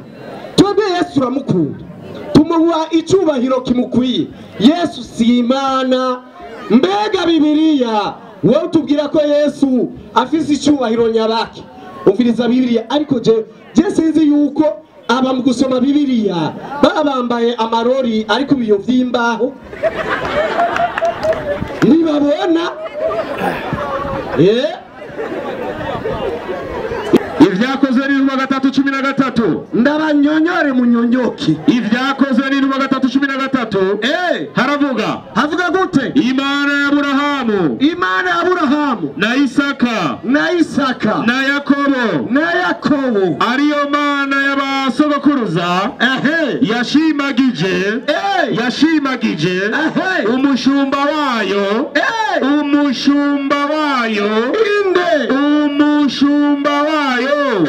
C: Twebwe Yesu turamukunda, tumuha icyubahiro kimukwiye. Yesu si Imana. Mbega Bibiliya wowe utubwira ko Yesu afise icyubahiro nyabaki? Umviriza Bibiliya. Ariko je sinzi yuko aba mu gusoma Bibiliya baba bambaye amarori ariko ibiyo vy'imbaho ntibabona.
E: Ivyakozwe n'intumwa 3:13.
C: Ndabanyonyore munyonyoki.
E: Ivyakozwe n'intumwa 3:13. Haravuga.
C: Havuga gute?
E: Imana ya Aburahamu Aburahamu,
C: Imana ya Aburahamu
E: na Isaka
C: na Isaka
E: na Yakobo
C: na Yakobo,
E: ariyo Mana y'abasogokuruza, yashimagije yashimagije umushumba wayo, umushumba wayo,
C: inde
E: umushumba wayo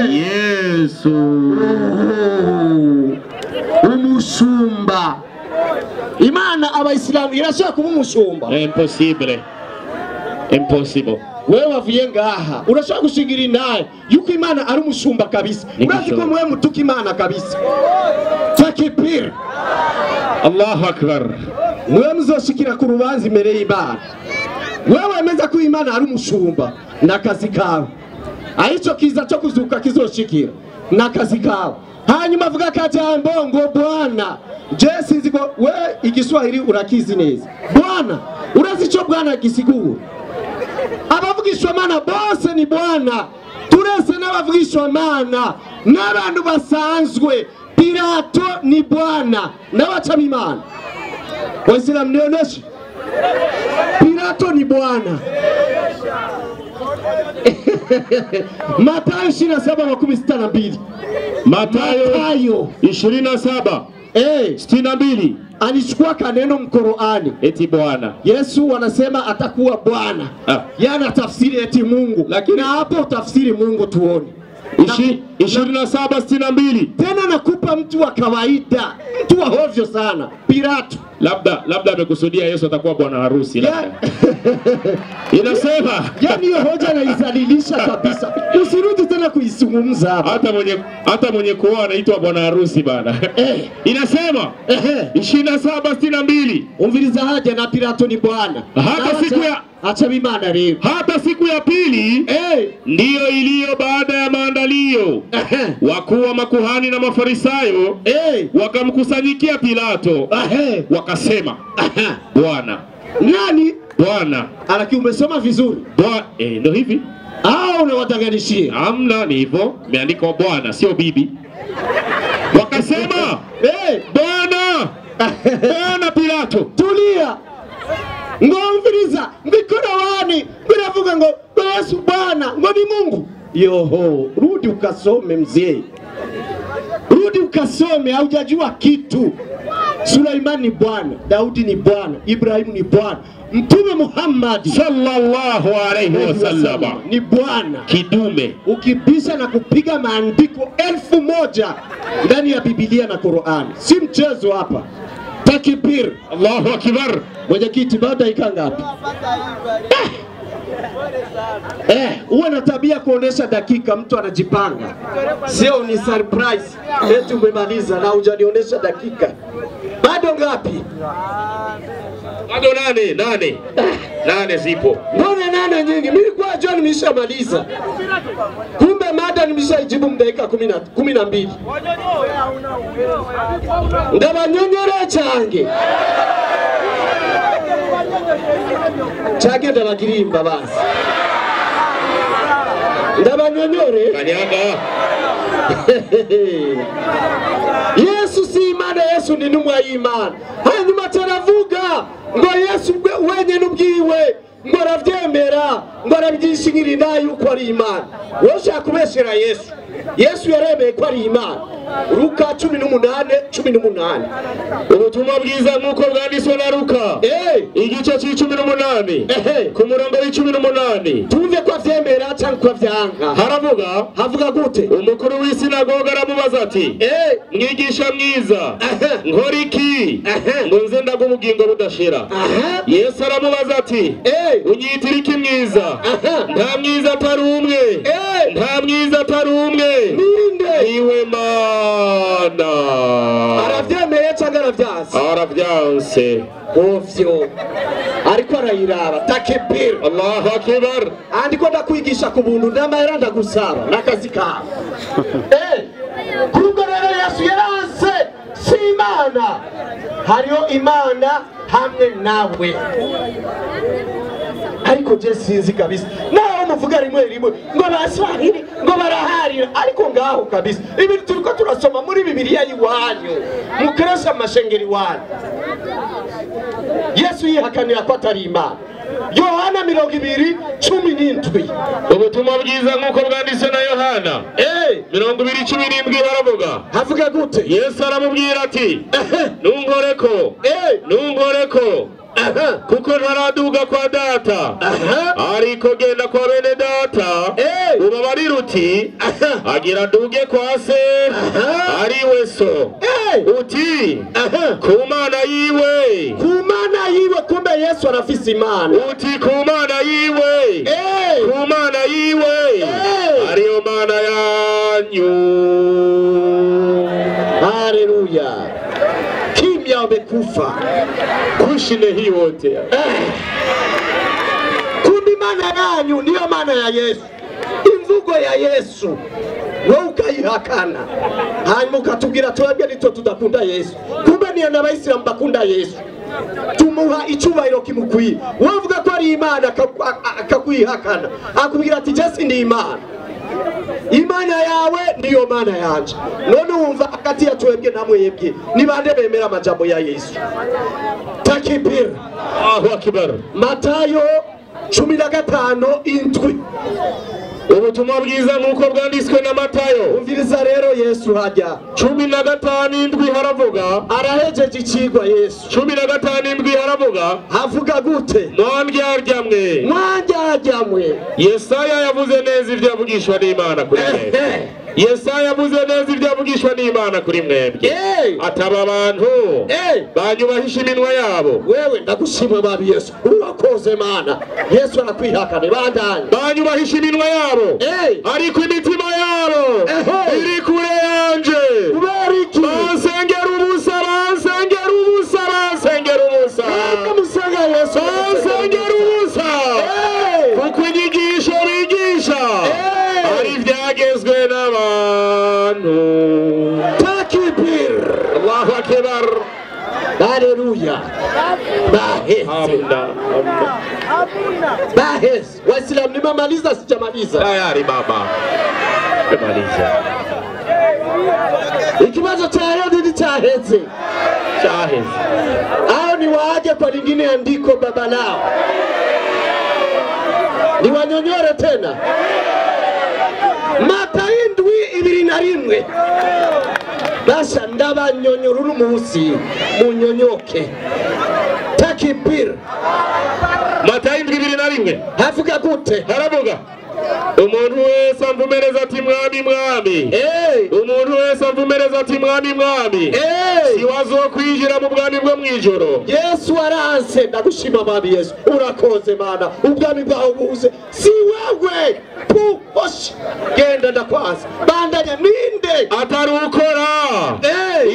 E: Yesu.
C: Umushumba. Imana abayisilamu irashaka kuba umushumba?
E: Impossible, impossible.
C: Wewe wavuye ngaha urashaka gushingira intahe yuko Imana ari umushumba kabisa. Urazi ko mwe mutuka Imana kabisa. Takbir.
E: Allahu akbar.
C: Mwe muzoshikira ku rubanza imbere y'Imana. Wewe wemeza ko Imana ari umushumba nakazi kawe. Aicho kiza cyo kuzuka kizoshikira nakazi kawe. Hanyuma avuga akajambo ngo Bwana. Je sinzi ko we igiswahili urakizi neza. Bwana, urazi ico Bwana gisigura? Abavugishwa mana bose ni Bwana. Turese n'abavugishwa mana n'abantu basanzwe. Pilato ni Bwana n'abacama Imana. Waislamu nioneshe. Pilato ni Bwana. Mathayo 27:62.
E: Mathayo 27 62.
C: Alichukua kaneno mkoroani
E: eti Bwana.
C: Yesu wanasema atakuwa Bwana. Yana tafsiri eti Mungu. Lakini na hapo tafsiri Mungu tuone.
E: 27:62.
C: Tena nakupa mtu wa kawaida, mtu wa hovyo sana, Pilato.
E: Labda amekusudia Yesu atakuwa bwana harusi labda. Inasema,
C: yani hiyo hoja naizalilisha kabisa. Usirudi tena kuizungumza hapa.
E: Hata mwenye kuoa anaitwa bwana harusi bana. Inasema 27:62.
C: Umviriza haja na Pilato ni Bwana.
E: Hata siku ya
C: acha Imana rero.
E: Hata siku ya pili ndiyo iliyo baada ya maandalio, wakuu wa makuhani na Mafarisayo wakamkusanyikia Pilato, wakasema, Bwana.
C: Nani?
E: Bwana.
C: Alaki umesoma vizuri.
E: Bwana ndio hivi.
C: Au unawatanganishia?
E: Hamna, ni hivyo. Imeandikwa Bwana sio bibi. Wakasema, Bwana. Bwana Pilato.
C: Tulia. Ngomviriza mbikorowani biravuga ngo Yesu Bwana ngo ni Mungu. Yoho, rudi ukasome mzee. Rudi ukasome, haujajua kitu. Suleiman ni Bwana, Daudi ni Bwana, Ibrahimu ni Bwana, Mtume Muhammad
E: sallallahu alayhi wasallam
C: ni Bwana.
E: Kidume.
C: Ukibisha na kupiga maandiko 1000 ndani ya Biblia na Qur'an. Si mchezo hapa. Takbir.
E: Allahu akbar.
C: Mwenyekiti, baada dakika ngapi? Uwe na tabia kuonesha dakika, mtu anajipanga. Sio ni surprise eti umemaliza na hujanionyesha dakika. Bado ngapi?
E: Bado nane. Nane zipo.
C: Mbona nane nyingi? Mimi nilikuwa John nimeshamaliza. Kumbe mada nimeshaijibu dakika 12. Ndabanyonyere change. Change ndabagirimba basi. Ndabanyonyore.
E: Kanyaga.
C: Yesu si Imana, Yesu ni ntumwa y'Imana. Hanyuma taravuga ngo Yesu wenyine ubwiwe ngo aravyemera, ngo arabyishingirira yuko ari Imana. Wowe ushaka kubeshera Yesu. Yesu yaremeye ko ari Imana. Luka 18:18.
E: Ubutumwa bwiza nkuko bwanditswe na Luka. Igice c'18 ku murongo w'18.
C: Tumve ko avyemera cyangwa ko avyanka.
E: Haravuga,
C: havuga gute?
E: Umukuru w'isinagoga aramubaza ati, mwigisha mwiza, nkora iki ngo nze ndaguhe ubugingo budashira? Yesu aramubaza ati, unyitira iki mwiza? Nta mwiza atari umwe. Nta mwiza atari umwe.
C: Ninde?
E: Niwe Mana.
C: Aravyemeye cyangwa aravyanse?
E: Aravyanse.
C: Ovyo. Ariko arayiraba. Takbir.
E: Allahu akbar.
C: Andiko ndakwigisha ku buntu ndamahera ndagusaba nakazi kawe. Kubwo rero Yesu yaranse si Imana. Hariho Imana hamwe nawe. Ariko je sinzi kabisa. Naho muvuga rimwe rimwe ngo baswahili ngo baraharira, ariko ngaho kabisa ibintu turiko turasoma muri Bibiliya yiwanyu mukoresha amashengeri wanyu. Yesu yihakanira ko atari Imana. Yohana 20:17.
E: Ubutumwa bwiza nk'uko bwanditse na Yohana 20:17 haravuga.
C: Havuga gute?
E: Yesu aramubwira ati nunkoreko, nunkoreko, kuko ntaraduga kwa data, ariko genda kwa bene data ubabarire uti agira duge kwa se ari we so, uti ku Mana yiwe,
C: ku Mana yiwe. Kumbe Yesu arafise Imana.
E: Uti ku Mana yiwe, ku Mana yiwe ariyo Mana yanyu.
C: Haleluya. Kimya wamekufa
E: kushine hii wote.
C: Kumbe Imana yanyu ndiyo maana ya Yesu. Imvugo ya Yesu wowe ukayihakana, hanyuma ukatubwira twebwe nitwe tudakunda Yesu. Kumbe niyo n'abayisilamu bakunda Yesu, tumuha icyubahiro kimukwiye. Wowe uvuga ko ari Imana akakwihakana, akubwira ati Yesu ni Imana, Imana yawe niyo mana yanje. None wumva hagati ya twebwe na mwebwe ni bande bemera amajambo ya Yesu? Takbir.
E: Allahu akbar.
C: Matayo 15:7.
E: Ubutumwa bwiza nk'uko bwanditswe na Matayo.
C: Umviriza rero Yesu hajya
E: 15:7 haravuga.
C: Arahejeje ikigwa Yesu.
E: 15:7 haravuga.
C: Havuga gute?
E: Mwandyarya mwe,
C: mwandyarya mwe.
E: Yesaya yavuze neza ibyo yavugishwa n'Imana kuri mwebwe. Yesaya yavuze neza ibyo yavugishwa n'Imana kuri mwebwe. Ataba abantu banyubahisha iminwa yabo.
C: Wewe ndagushimwe babi Yesu, urakoze Mana. Yesu arakwihakane bandanye.
E: Banyubahisha iminwa yabo, ariko imitima yabo iri kure yanje.
C: Kubera iki?
E: Bansengera ubusa, bansengera ubusa, bansengera ubusa.
C: Musenga Yesu,
E: bansengera ubusa. Kuko inyigisho bigisha ari ibyagezwe n'abantu.
C: Takbir.
E: Allahu akbar.
C: Haleluya. Bahese. Bahese. Waislamu nimemaliza, sijamaliza?
E: Tayari baba. Nimemaliza.
C: Ikibazo cha Herodi ni cha Heze.
E: Cha Heze.
C: Hao ni waaje kwa lingine andiko baba lao. Ni wanyonyore tena. Matayo 7:21. Basha ndabanyonyora uno munsi munyonyoke. Takbir.
E: Matayo 7:21.
C: Havuga gute?
E: Haravuga. Umuntu wese amvumereza ati mwami mwami. Umuntu wese amvumereza ati mwami mwami. Si wazokwinjira mu bwami bwo mwijoro.
C: Yesu aranse. Ndagushima mami Yesu, urakoze Mana, ubwami bwawe buze. Si wewe push genda ndakwaza bandanya ninde
E: atari ukora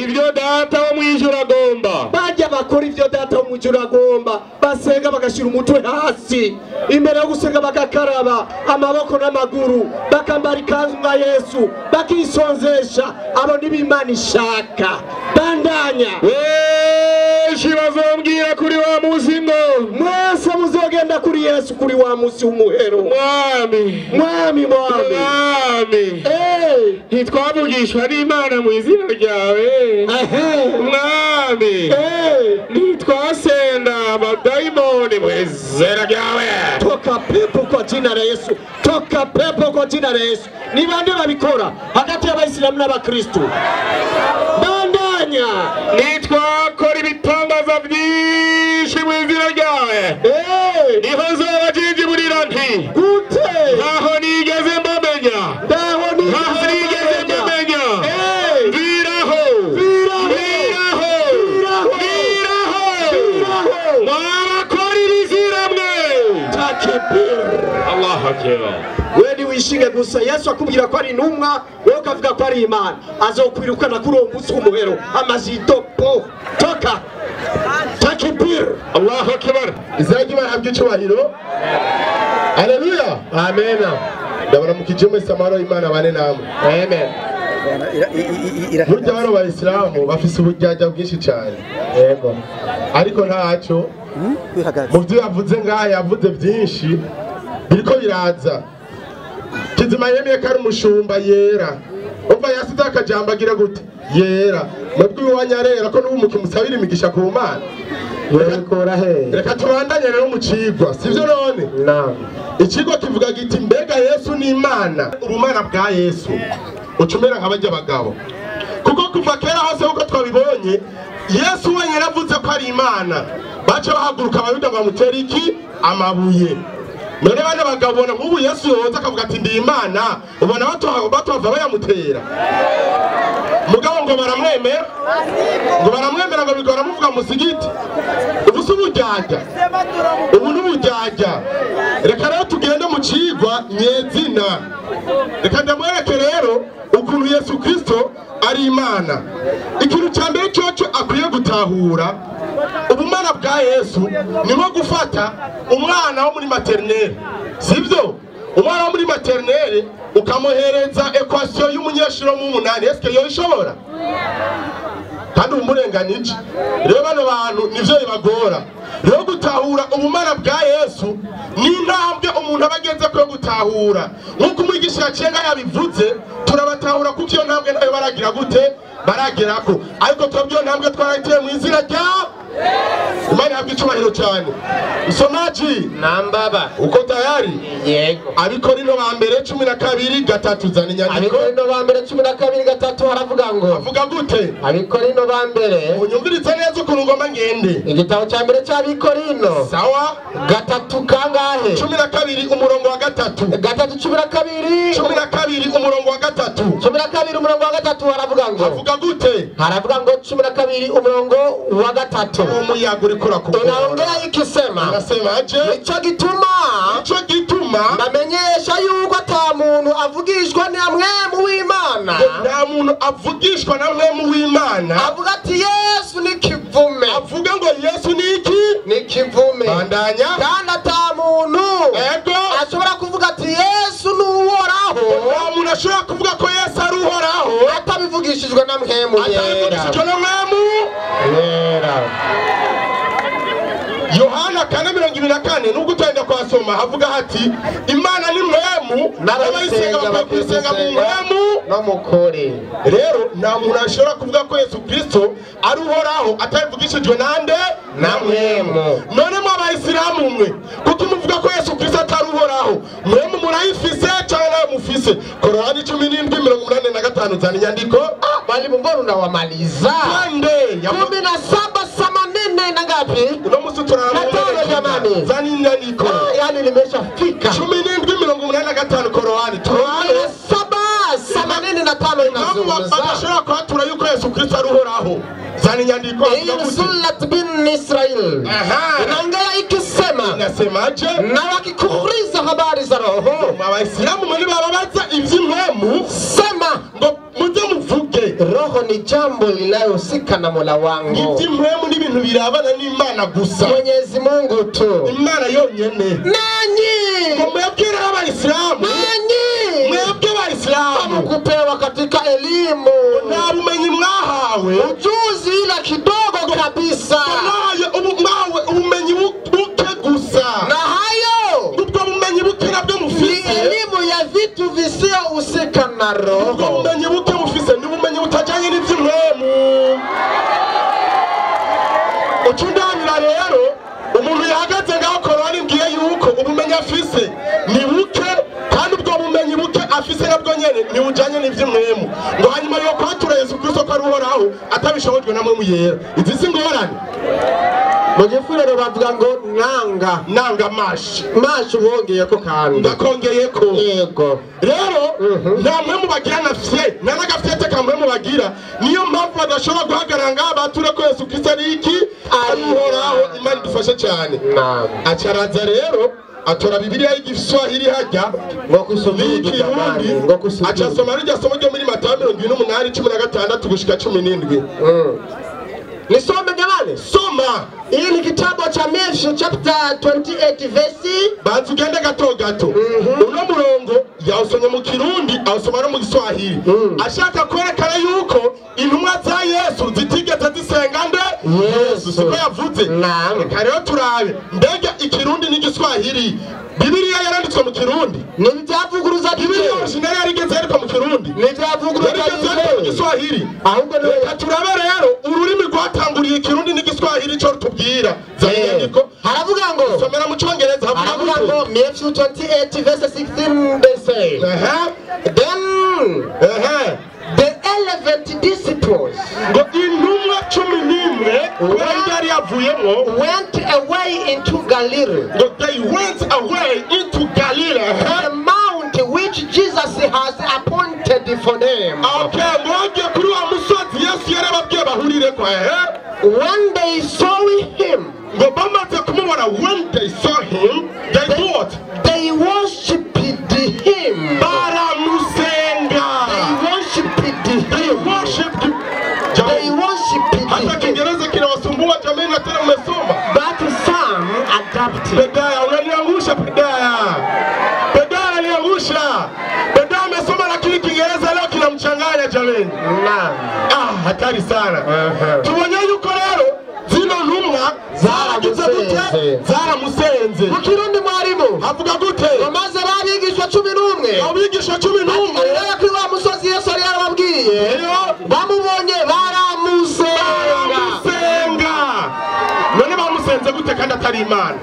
E: ibyo data wo mwijoro agomba.
C: Bajya bakora ibyo data wo mwijoro agomba, basenga bagashira umutwe hasi imbere yo gusenga, bagakaraba amaboko n'amaguru, bakambara ikanzu nka Yesu, bakisonzesha. Abo nibo Imana ishaka. Bandanya.
E: Benshi bazombwira kuri wa munsi ngo
C: mwese muzogenda kuri Yesu kuri wa munsi w'umuhero.
E: Mwami,
C: mwami, mwami,
E: mwami, ntitwavugishwa n'Imana mu izina ryawe. Mwami, ntitwasenda abadayimoni mu izina ryawe.
C: Toka pepo kwa jina la Yesu. Toka pepo kwa jina la Yesu. Ni bande babikora hagati y'abayisilamu n'abakristo? Bandanya.
E: Nitwakora ibitangaza byinshi mu izina ryawe. Niho nzobajinjiburira nti
C: gute?
E: Ntaho nigeze mbamenya.
C: Ntaho
E: nigeze mbamenya. Viraho, viraho, viraho, viraho. Mwabakora ibizira mwe.
C: Takbir.
E: Allahu akbar.
C: Wewe wishinge gusa Yesu akubwira ko ari intumwa, wowe ukavuga ko ari Imana. Azokwirukana kuri uwo munsi w'umuhero. Amazito po toka. Takbir.
E: Allahu akbar.
F: Izina ry'Imana habwe icyubahiro. Haleluya. Amen. Ndabaramukije mwese, amahoro y'Imana bane namwe. Amen. Burya bano bayisilamu bafise uburyarya bwinshi cyane. Yego. Ariko ntacyo mu byo yavuze ngaha, yavuze byinshi biriko biraza. Kizima yemeye ko ari umushumba yera. Umva yasize akajambo agira gute? Yera. Mwebwe iwanyu arera ko n'ubu mukimusabira imigisha ku Mana. Reka tubandanye rero mu cigwa, sivyo none?
G: Naam.
F: Icigwa kivuga giti mbega Yesu ni Imana, ubumana bwa Yesu ucumera nka bajya bagabo. Kuko kuva kera hose uko twabibonye, Yesu wenyine avuze ko ari Imana, baca bahaguruka abayuda ngo bamutere iki? Amabuye. None bane bagabona nk'ubu Yesu yoza akavuga ati ndi Imana, ubona batohava bayamutera. Mugabo ngo baramwemera, ngo baramwemera ngo bigora muvuga musigiti. Ubu si ubujyajya, ubu ni ubujyajya. Reka rero tugende mu cigwa nyezina. Reka ndamwereke rero ukuntu Yesu Kristo ari Imana. Ikintu cya mbere cyoco akwiye gutahura, ubumana bwa Yesu ni nko gufata umwana wo muri maternelle, sivyo? Umwana wo muri maternelle ukamuhereza equation y'umunyeshuri wo mu 8, eske yoishobora? Kandi umurenganije. Rero bano bantu nivyo bibagora. Rero gutahura ubumana bwa Yesu ni intambwe umuntu aba ageze ko gutahura. Nkuko umwigisha yacenga yabivuze, turabatahura kuko iyo ntambwe nayo baragira gute? Baragerako. Ariko twebwe iyo ntambwe twarayiteye mu izina rya Yesu. Imana ihabwe icubahiro cyane. Msomaji,
G: Nambaba.
F: Uko tayari?
G: Yego.
F: Abikorino ba mbere 12:3 zana inyandiko.
G: Abikorino ba mbere 12:3 haravuga ngo.
F: Avuga gute?
G: Abikorino ba mbere.
F: Unyumvirize neza ukuntu ngomba ngende.
G: Igitabo cya mbere cy'Abikorino.
F: Sawa?
G: 3 kangahe?
F: 12 umurongo wa 3.
G: 3 12.
F: 12 umurongo wa 3.
G: 12 umurongo wa 3 haravuga ngo.
F: Avuga gute?
G: Haravuga ngo 12 umurongo wa 3.
F: Umuyaga uriko urakugora.
G: Inaongea ikisema.
F: Inasemaje?
G: Nico gituma ndamenyesha yuko ata muntu avugishwa na mwemu w'Imana.
F: Nta muntu avugishwa na mwemu w'Imana.
G: Avuga ati Yesu ni kivume.
F: Avuga ngo Yesu ni iki?
G: Ni kivume.
F: Bandanya.
G: Kandi ata muntu
F: ego
G: ashobora kuvuga ati Yesu ni Uhoraho.
F: Nta muntu ashobora kuvuga ko Yesu ari Uhoraho
G: atabivugishijwe na mwemu yera.
F: Atabivugishijwe na mwemu
G: yera.
F: Yohana 4:24 nubwo utenda kwasoma havuga hati Imana ni mwemu n'abayisenga bakwiye kuyisenga mu mwemu
G: no mukuri.
F: Rero nta muntu ashobora kuvuga ko Yesu Kristo ari Uhoraho atabivugishijwe nande?
G: Na mwemu.
F: None mwe abayisilamu mwe kuko muvuga ko Yesu Kristo atari Uhoraho, mwemu murayifise cyangwa nawe mufise? Korani 17:85 zana inyandiko.
G: Mwalimu mbona unawamaliza?
F: Twende.
G: 17:84 na ngapi?
F: Uno musi turaraba
G: jamani.
F: Zana inyandiko.
G: Yani nimeshafika.
F: 17:85 Korani. Turare
G: 7:85 inazungumza.
F: Badashobora kwatura yuko Yesu Kristo ari Uhoraho. Zana inyandiko.
G: Sulat bin Israel. Inaongea ikisema.
F: Inasemaje?
G: Na wakikuuliza habari za roho.
F: Abayisilamu muri bababaza ivy'impwemu,
G: sema
F: ngo muze muvuge.
G: Roho ni jambo linalohusika na Mola wangu.
F: Ivy'impwemu ni ibintu birabana n'Imana gusa.
G: Mwenyezi Mungu tu.
F: Imana yonyene.
G: Nanyi
F: ngo mwebwe rero abayisilamu,
G: nanyi
F: mwebwe abayisilamu
G: hamkupewa katika elimu,
F: nta bumenyi mwahawe,
G: ujuzi ila kidogo kabisa.
F: Mwahawe ubumenyi buke gusa,
G: na hayo
F: ubwo bumenyi buke nabwo mufise
G: ni elimu ya vitu visiyohusika na roho.
F: Ubwo bumenyi buke mufise ni ubumenyi butajanye n'ivy'impwemu. Ucundanira rero umuntu yahagaze ngaho Korani mbwiye yuko ubumenyi afise ni buke, kandi ubwo bumenyi buke afise nabwo nyene ni bujanye n'ivy'impwemu. Ngo hanyuma yo kwatura Yesu Kristo ko ari Uhoraho atabishobojwe na mwemu yera. Izi si ngorane.
G: Mu gifurero bavuga ngo nanga
F: nanga mashi
G: mashi wongeyeko kandi
F: ndakongeyeko.
G: Yego.
F: Rero nta mwemu bagira na fye nta n'agafyete ka mwemu bagira, niyo mpamvu badashobora guhagarara ngaha bature ko Yesu Kristo ari iki? Ari Uhoraho. Imana idufashe cyane. Acaraza rero atora Bibiliya y'igiswahili hajya
G: ngo kusujudu jamani, ngo kusujudu.
F: Acasoma rijya somo ryo muri Matayo 28:16 gushika 17.
G: Nisome jamani?
F: Soma.
G: Hii ni kitabu cha Matthew chapter 28 verse.
F: Banza ugende gato gato. Uno murongo yawusomye mu Kirundi awusoma no mu Giswahili. Ashaka kwerekana yuko intumwa za Yesu zitigeze zisenga nde?
G: Yesu.
F: Siko yavuze.
G: Naam.
F: Reka rero turabe mbega Ikirundi n'Igiswahili. Bibiliya yaranditswe mu Kirundi.
G: Ni ibyavuguruza
F: Bibiliya original yarigeze yandikwa mu Kirundi.
G: Ni ibyavuguruza
F: yarigeze yandikwa mu Giswahili.
G: Ahubwo
F: reka turabe rero ururimi rwatanguriye Ikirundi n'Igiswahili. Giswahili ico rutubwira. Zana inyandiko.
G: Haravuga ngo,
F: Somera mu Cyongereza, havuga
G: haravuga
F: gute?
G: ngo Matthew 28 verse 16, they say, then the 11 disciples
F: Ngo intumwa 11, kubera ibyo yari yavuyemo,
G: went away into Galilee,
F: ngo they went away into Galilee.
G: the mount which Jesus has appointed for them.
F: Okay, ngo bagiye kuri wa musozi Yesu yarababwiye bahurireko.
G: When they saw him,
F: Ngo bamaze kumubona, when they saw him, they do what?
G: They worshipped him.
F: Baramusenga.
G: They worshipped
F: They
G: him.
F: worshipped.
G: They worshipped
F: Hata
G: him.
F: Kiingereza kinawasumbua jamani, na tena mmesoma.
G: But some adapted.
F: Pedaya, unaniangusha Pedaya. Pedaya ananiangusha. Pedaya amesoma lakini Kiingereza leo kinamchanganya jamani.
G: Naam.
F: Ah, hatari sana. Tubonye yuko rero zino ntumwa zaragize gute?
G: Zaramusenze.
F: Zaramusenze.
G: Mu Kirundi, mwarimu,
F: Havuga gute?
G: ngo maze babigishwa 11
F: Abigisha 11
G: Galilaya kuri wa musozi Yesu yari yarababwiye,
F: Rero
G: bamubonye baramusenga.
F: Baramusenga. None bamusenze gute kandi atari Imana?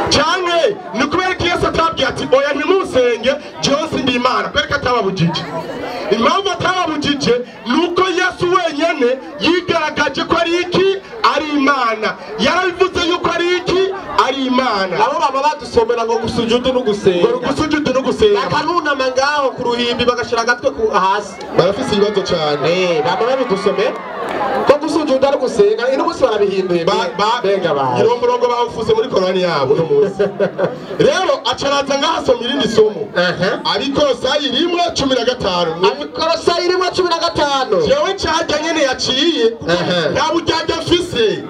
F: Canke ni kubera ko Yesu atabwiye ati: "Oya, ntimusenge, jewe sindi Imana"? Kubera ko atababujije. Impamvu atababujije ni uko Yesu wenyene yigaragaje ko ari iki? Ari Imana. Yarabivuze yuko ari iki? Ari Imana.
G: Nabo baba badusomera ngo gusujudu no gusenga.
F: Ngo gusujudu no gusenga.
G: Bakanunama ngaho ku ruhimbi, bagashira agatwe ku hasi.
F: Barafise ibibazo cane.
G: Bama babidusomera ko gusujudu ari gusenga, ino munsi barabihinduye. Mbega bawe.
F: Iromborongo bawufuse muri Korani yabo uno munsi. Rero acaraza ngahasoma irindi somo, Abikorosayi 1:15.
G: Abikorosayi 1:15.
F: Jewe carya nyene yaciye, nta buryarya mfise.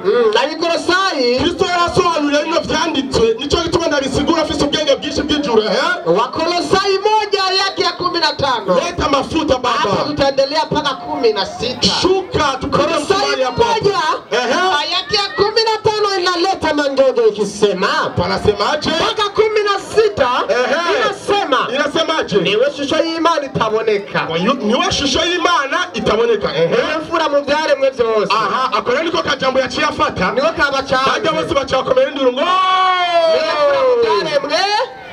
G: Abikorosayi.
F: Kristo yarasobanuriye bino vyanditswe, nico gituma ndabisigura afise ubwenge bwinshi bw'ijuru.
G: Wakolosai 1 yake ya 15.
F: Leta mafuta
G: Hapo
F: baba.
G: Tutaendelea mpaka 16.
F: Shuka tupige
G: Kolosai
F: msumari hapo.
G: 1 yake ya 15 inaleta mangogo ikisema,
F: Panasemaje?
G: mpaka 16 inasema,
F: Inasemaje?
G: Niwe shusho y'Imana itaboneka,
F: Niwe shusho y'Imana itaboneka.
G: Niwe mfura mu byaremwe byose.
F: Aha, ako rero niko kajambo yaciye afata.
G: Niwe kabacanze.
F: Bajya bose bacakomera induru ngo
G: Niwe mfura mu byaremwe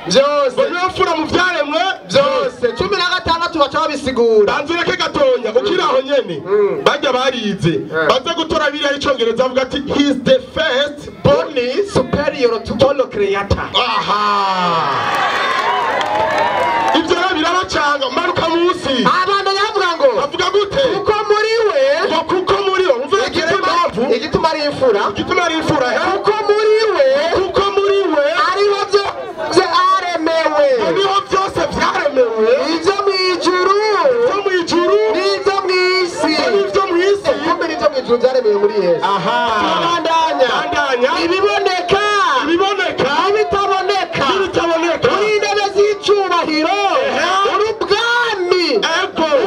G: byose.
F: Ngo niwe mfura mu vyaremwe
G: byose. 16 baca babisigura.
F: Banza ureke gatonya, ukiri aho nyene. Bajya barize baze gutora biriya y'icongereza, avuga ati: "He is the first
G: born superior to all creator."
F: Aha, ibyo rero birabacanga. Manuka munsi.
G: Abana yavuga ngo,
F: Avuga gute?
G: Kuko muri we,
F: Ngo kuko muri we, umva
G: igituma
F: impamvu
G: igituma ari imfura,
F: igituma ari imfura, he?
G: Kuko muri we,
F: Kuko muri we
G: ariho byose aremewe,
F: ngo niho byose vyaremewe,
G: ibyo mu ijuru
F: ibyo mu ijuru
G: n'ibyo mu isi.
F: Ngo n'ibyo mu isi.
G: Kumbe n'ibyo mu ijuru byaremewe muri Yesu.
F: Aha.
G: Turabandanya.
F: Bandanya.
G: Ibiboneka
F: Ibiboneka
G: n'ibitaboneka,
F: n'ibitaboneka,
G: uri intebe z'icyubahiro, uri ubwami,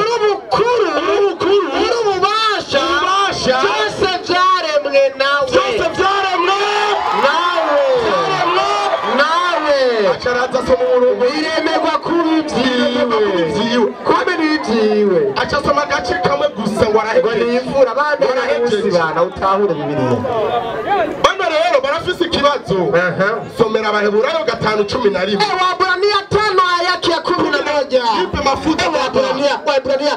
G: uri ubukuru,
F: Uri ubukuru,
G: uri ububasha,
F: Ububasha,
G: byose byaremwe nawe.
F: Byose vyaremwe
G: Nawe.
F: Vyaremwe
G: Nawe.
F: Acaraza asoma umurongo.
G: Biremerwa kuba
F: Biremerwa kuba
G: ibyiwe.
F: ivyiwe.
G: Kumbe ni ibyiwe.
F: Aca asoma agace kamwe gusa ngo
G: Ngo
F: arahejeje.
G: ni imfura bana.
F: Warahejeje.
G: Munsi bana utahure Bibiliya.
F: Bano rero barafise ikibazo. Somera Abaheburayo 5:11.
G: Waebrania 5 aya yake ya 11.
F: Nipe mafuta baba.
G: Waebrania, Waebrania,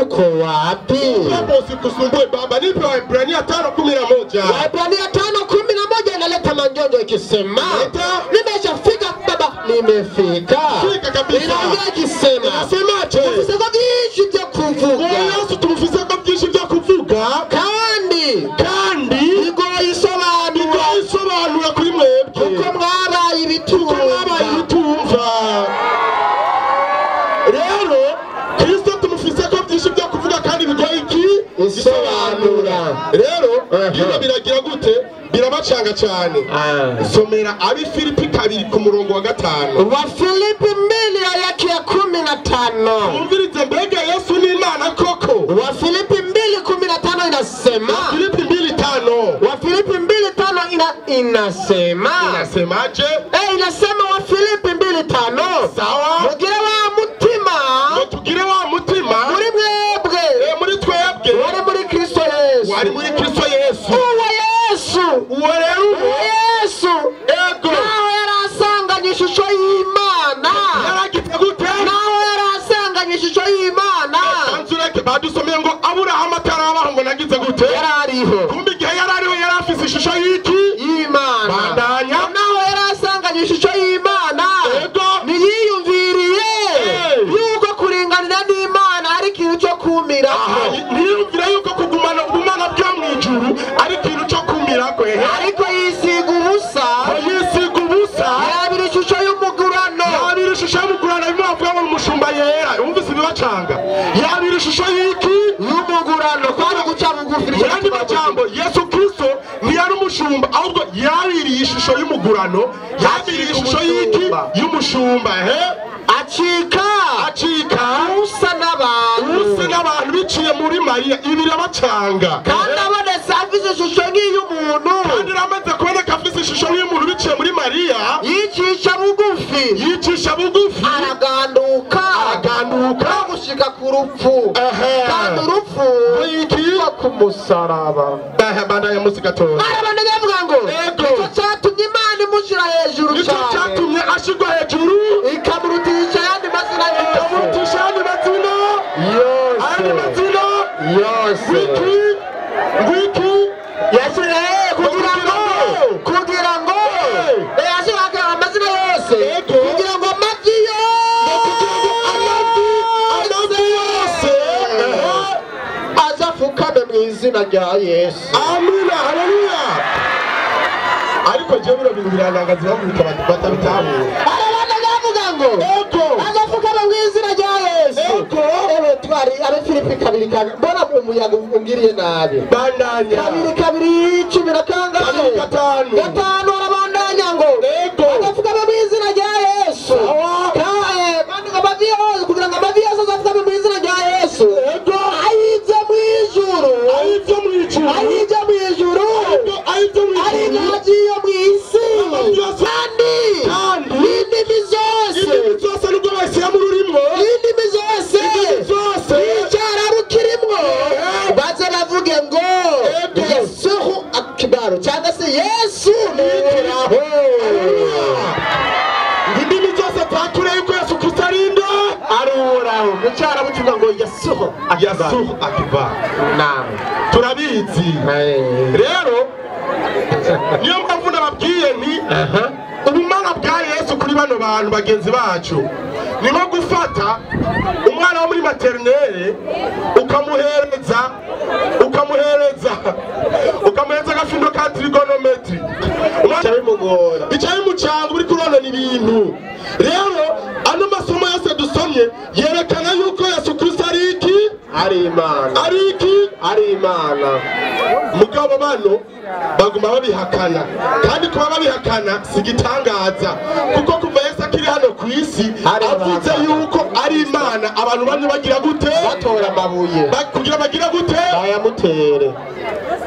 G: uko wapi?
F: Hapo usikusumbue baba, nipe Waebrania 5:11.
G: Waebrania 5:11 inaleta manjonjo ikisema,
F: Leta.
G: Nimeshafika baba, nimefika.
F: Fika kabisa.
G: Inaongea ikisema,
F: Inasemaje?
G: Tufiseko byinshi byo kuvuga,
F: Yesu tumufiseko byinshi byo kuvuga,
G: kandi
F: kandi
G: bigoye isobanura,
F: bigoye isobanura kuri mwebwe,
G: kuko mwabaye
F: kuko mwabaye
G: ibitumva.
F: Ibitumva. Rero Kristo tumufiseko byinshi byo kuvuga kandi bigoye iki?
G: Isobanura.
F: Rero bino biragira gute? Birabacanga cyane. Somera Abi Filipi 2 ku murongo wa 5.
G: Wafilipi 2 aya yake ya 15.
F: Umvirize, mbega Yesu ni Imana koko?
G: Wafilipi 2:15 inasema,
F: Filipi 2:5.
G: Wafilipi 2:5 inasema,
F: Inasemaje?
G: Inasema Wafilipi 2:5,
F: Sawa.
G: Mugire wa mutima
F: Ngo tugire wa mutima
G: muri mwebwe
F: muri twebwe
G: wari muri Kristo Yesu.
F: Wari muri Kristo Yesu.
G: Uwo Yesu y'Imana.
F: Yaragize gute?
G: Naho yari asanganywe ishusho y'Imana.
F: Anzureke badusomeye ngo Aburahamu atarabaho ngo nagize gute?
G: Yarariho.
F: Kumbe igihe yarariho yari afise ishusho y'iki?
G: Y'Imana.
F: Bandanya.
G: Naho yari asanganywe ishusho y'Imana.
F: Ego.
G: Ntiyiyumviriye yuko kuringanira n'Imana ari ikintu cyo kumirako.
F: Ntiyumvira yuko kugumana ubumana bwo mu ijuru ari ikintu cyo kumirako.
G: Ariko yisiga ubusa.
F: Yisiga ubusa.
G: Yabira ishusho y'umugurano.
F: Yabira ishusho y'umugurano bimwe bavuga ngo umushumba yera. Wumvise ibibacanga. Yabira ishusho y'iki?
G: Y'umugurano. Kwari guca bugufi.
F: Mu yandi majambo Yesu Kristo ntiyari umushumba ahubwo yabiriye ishusho y'umugurano. Yabiriye ishusho y'iki? Y'umushumba.
G: Acika.
F: Acika.
G: Usa n'abantu.
F: Usa n'abantu biciye muri Mariya. Ibi birabacanga.
G: Kandi abonetse afise ishusho nk'iy'umuntu.
F: Kandi ramaze kuboneka afise ishusho y'umuntu biciye muri Mariya.
G: Yicisha bugufi.
F: Yicisha bugufi.
G: Araganduka.
F: Araganduka.
G: No gushika ku rupfu. Kandi urupfu
F: rwo
G: ku musaraba.
F: Bandanya munsi gatoya.
G: Arabandanya avuga ngo nicyo cyatumye Imana imushyira hejuru cyane.
F: Nicyo cyatumye ashirwa hejuru.
G: Ikamurutisha ayandi mazina yose.
F: Ikamurutisha ayandi mazina.
G: Yose.
F: Ayandi mazina.
G: Yose.
F: Wiki. Wiki.
G: Yashyira kugira ngo yashyira amazina yose. Kugira ngo amavi
F: yose
G: azafukame mu izina rya Yesu.
F: Amina, haleluya. Ariko jewe bino bintu birantangaza bavuga batabitahura.
G: Arabana bavuga ngo azafukame mu izina rya Yesu. Ewe twari abe Filipi 2 mbona umuyaga ungiriye nabi.
F: Bandanya.
G: 2 2 10 na kangahe?
F: 5.
G: 5 arabandanya ngo azafukame mu izina rya Yesu. Kandi ngo amavi yose kugira ngo amavi yose azafukame mu izina rya Yesu. Ayivyo mu ijuru.
F: Ayivyo mu ijuru.
G: Ayivyo mu ijuru.
F: Ayivyo mu ijuru.
G: Ayivyo mu isi. Kandi indimi zose.
F: Indimi zose nubwo bashyira mu rurimo.
G: Indimi zose.
F: Indimi zose.
G: Icyarabu kirimwo. Baze bavuge ngo Yesu akbar cyangwa se Yesu ni Uhoraho.
F: Indimi zose zature yuko Yesu Kristo ari inde?
G: Ari Uhoraho. Mu cyarabu kivuga ngo Yesu akbar.
F: Yesu akbar.
G: Naam.
F: Turabizi. Rero niyo mpamvu nababwiye nti ubumana bwa Yesu kuri bano bantu bagenzi bacu ni nko gufata umwana wo muri maternelle ukamuhereza agafindo ka trigonometry. Bica bimucanga uri kuronona ibintu. Rero ano masomo yose dusomye yerekana yuko Yesu Kristo ari iki?
G: Ari Imana.
F: Ari iki?
G: Ari Imana.
F: Mugabo bano baguma babihakana. Kandi kuba babihakana si igitangaza kuko kuva Yesu akiri hano ku isi avuze yuko ari Imana abantu bamwe bagira gute?
G: Batora amabuye.
F: Kugira bagira gute?
G: Bayamutere.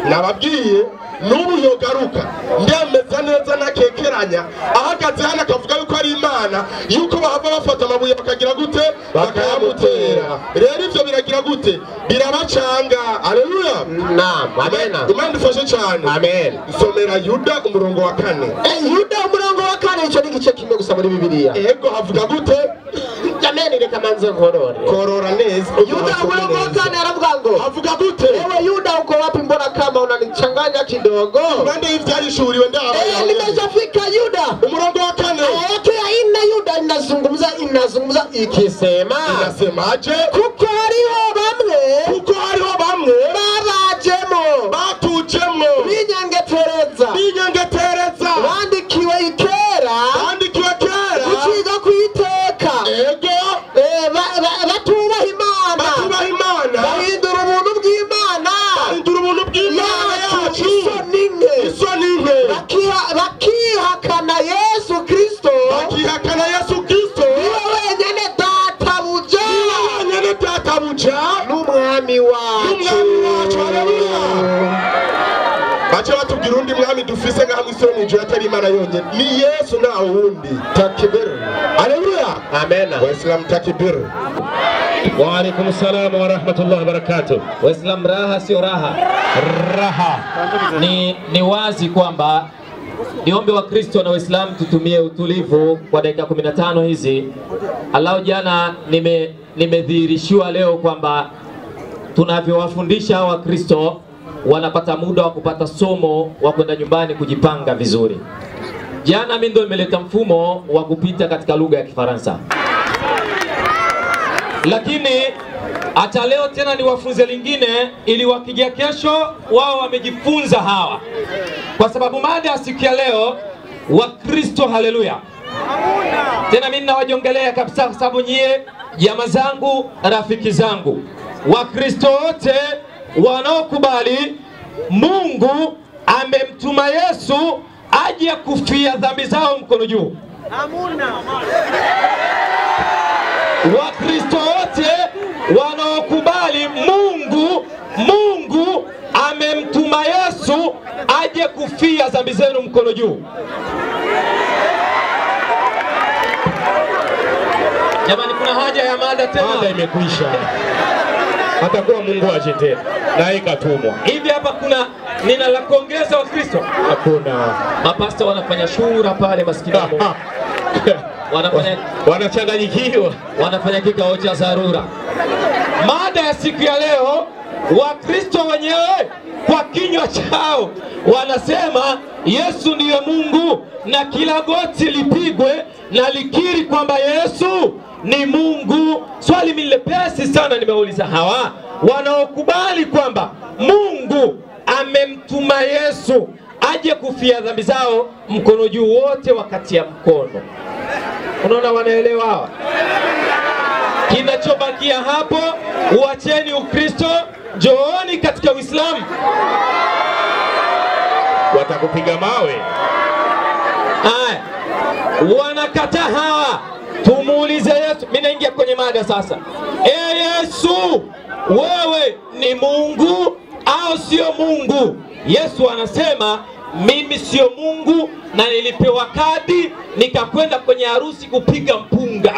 F: Nababwiye n'ubu yogaruka ndemeza neza nakekeranya ahagaze hano akavuga yuko ari Imana yuko bahava bafata amabuye bakagira gute? Bakayamutera. Rero ivyo biragira gute? Birabacanga. Haleluya.
G: Naam, amena.
F: Imana idufashe cyane.
G: Amen.
F: Nsomera Yuda umurongo wa 4.
G: Yuda umurongo wa 4 ico ni igice kimwe gusa muri Bibiliya.
F: Ego havuga gute?
G: Jameni reka manze nkorore.
F: Korora neza.
G: Yuda umurongo wa 4 aravuga ngo
F: havuga gute?
G: Ewe Yuda uko wapi mbona kama unanichanganya kidogo?
F: Impande y'ivyahishuriwe ndaba.
G: Nimeshafika Yuda.
F: Umurongo wa 4.
G: Aya yake ya 4 Yuda inazungumza ikisema.
F: Inasemaje?
G: Kuko hariho bamwe babajemo
F: batujemo
G: binyengetereza bandikiwe ikera guciga kwiteka.
F: Ego.
G: Batubaha Imana bahindura ubuntu bw'Imana yacu
F: isoni nke
G: bakihakana Yesu Kristo niwe wenyene databuja n'umwami wacu.
F: Haleluya. Bace batubwira undi mwami dufise ngaha mw'isi yo mw'ijuru atari Imana yonyene ni Yesu nta wundi.
G: Takbir.
F: Haleluya.
G: Amen.
F: Waislamu takbir.
E: Wa alaikum salam wa rahmatullahi wa barakatuh.
B: Waislamu raha sio raha.
H: Raha. Ni wazi kwamba
B: Niombe Wakristo na Waislamu tutumie utulivu kwa dakika 15 hizi. Alau jana nimedhihirishiwa leo kwamba tunavyowafundisha Wakristo wanapata muda wa kupata somo wa kwenda nyumbani kujipanga vizuri. Jana mimi ndo nimeleta mfumo wa kupita katika lugha ya Kifaransa. Lakini hata leo tena niwafunze lingine ili wakija kesho wao wamejifunza hawa. Kwa sababu mada ya siku ya leo Wakristo, haleluya. Tena mimi nawajongelea kabisa kwa sababu nyie jamaa zangu, rafiki zangu. Wakristo wote wanaokubali Mungu amemtuma Yesu aje kufia dhambi zao, mkono juu. Hamuna. Wakristo wote wanaokubali Mungu amemtuma Yesu aje kufia dhambi zenu, mkono juu. Jamani, kuna haja ya mada tena?
E: Mada imekwisha. Atakuwa Mungu aje tena. Na ikatumwa.
B: Hivi hapa kuna nina la kuongeza Wakristo?
E: Hakuna.
B: Mapasta wanafanya shura pale maskini.
E: Wanachanganyikiwa.
B: Wanafanya kikao cha dharura. Mada ya siku ya leo, Wakristo wenyewe kwa kinywa chao wanasema Yesu ndiye Mungu na kila goti lipigwe na likiri kwamba Yesu ni Mungu. Swali mimi lepesi sana nimeuliza hawa wanaokubali kwamba Mungu amemtuma Yesu aje kufia dhambi zao, mkono juu wote wakati ya mkono. Unaona wanaelewa hawa? Kinachobakia hapo, uacheni Ukristo, njooni katika Uislamu.
E: Watakupiga mawe.
B: Haya, wanakataa hawa. Tumuulize Yesu. Mimi naingia kwenye mada sasa. Yesu, wewe ni Mungu au sio Mungu? Yesu anasema mimi sio Mungu na nilipewa kadi nikakwenda kwenye harusi kupiga mpunga.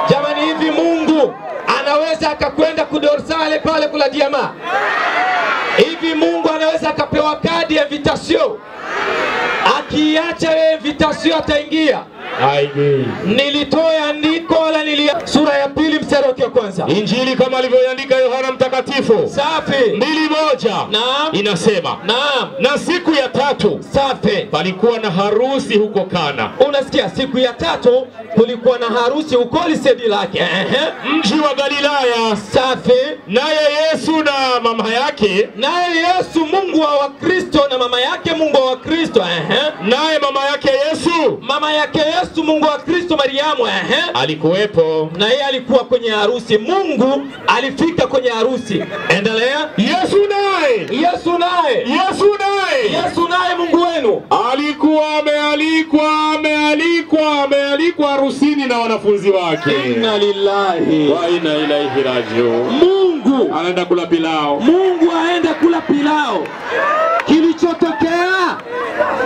B: Jamani, hivi Mungu anaweza akakwenda kudorsale pale kula diama? Hivi Mungu anaweza akapewa kadi ya invitation? Akiacha yeye invitation ataingia?
E: Haingii.
B: Nilitoa andiko la sura ya 2 mstari wa kwanza.
E: Injili kama alivyoandika Yohana Mtakatifu.
B: Safi.
E: 2:1.
B: Naam.
E: Inasema.
B: Naam.
E: Na siku ya tatu.
B: Safi.
E: Palikuwa na harusi huko Kana.
B: Unasikia, siku ya tatu kulikuwa na harusi huko Lisedi lake.
E: Mji wa Galilaya.
B: Safi.
E: Naye Yesu na mama yake.
B: Naye Yesu Mungu wa Wakristo na mama yake Mungu wa Wakristo.
E: Naye mama yake Yesu.
B: Mama yake Yesu Mungu wa Kristo Mariamu,
E: alikuwepo.
B: Na yeye alikuwa kwenye harusi. Mungu alifika kwenye harusi. Endelea.
E: Yesu naye.
B: Yesu naye.
E: Yesu naye.
B: Yesu naye Mungu wenu.
E: Alikuwa amealikwa harusini na wanafunzi wake.
B: Inna lillahi
E: wa inna ilaihi rajiun.
B: Mungu
E: anaenda kula pilao.
B: Mungu aenda kula pilao.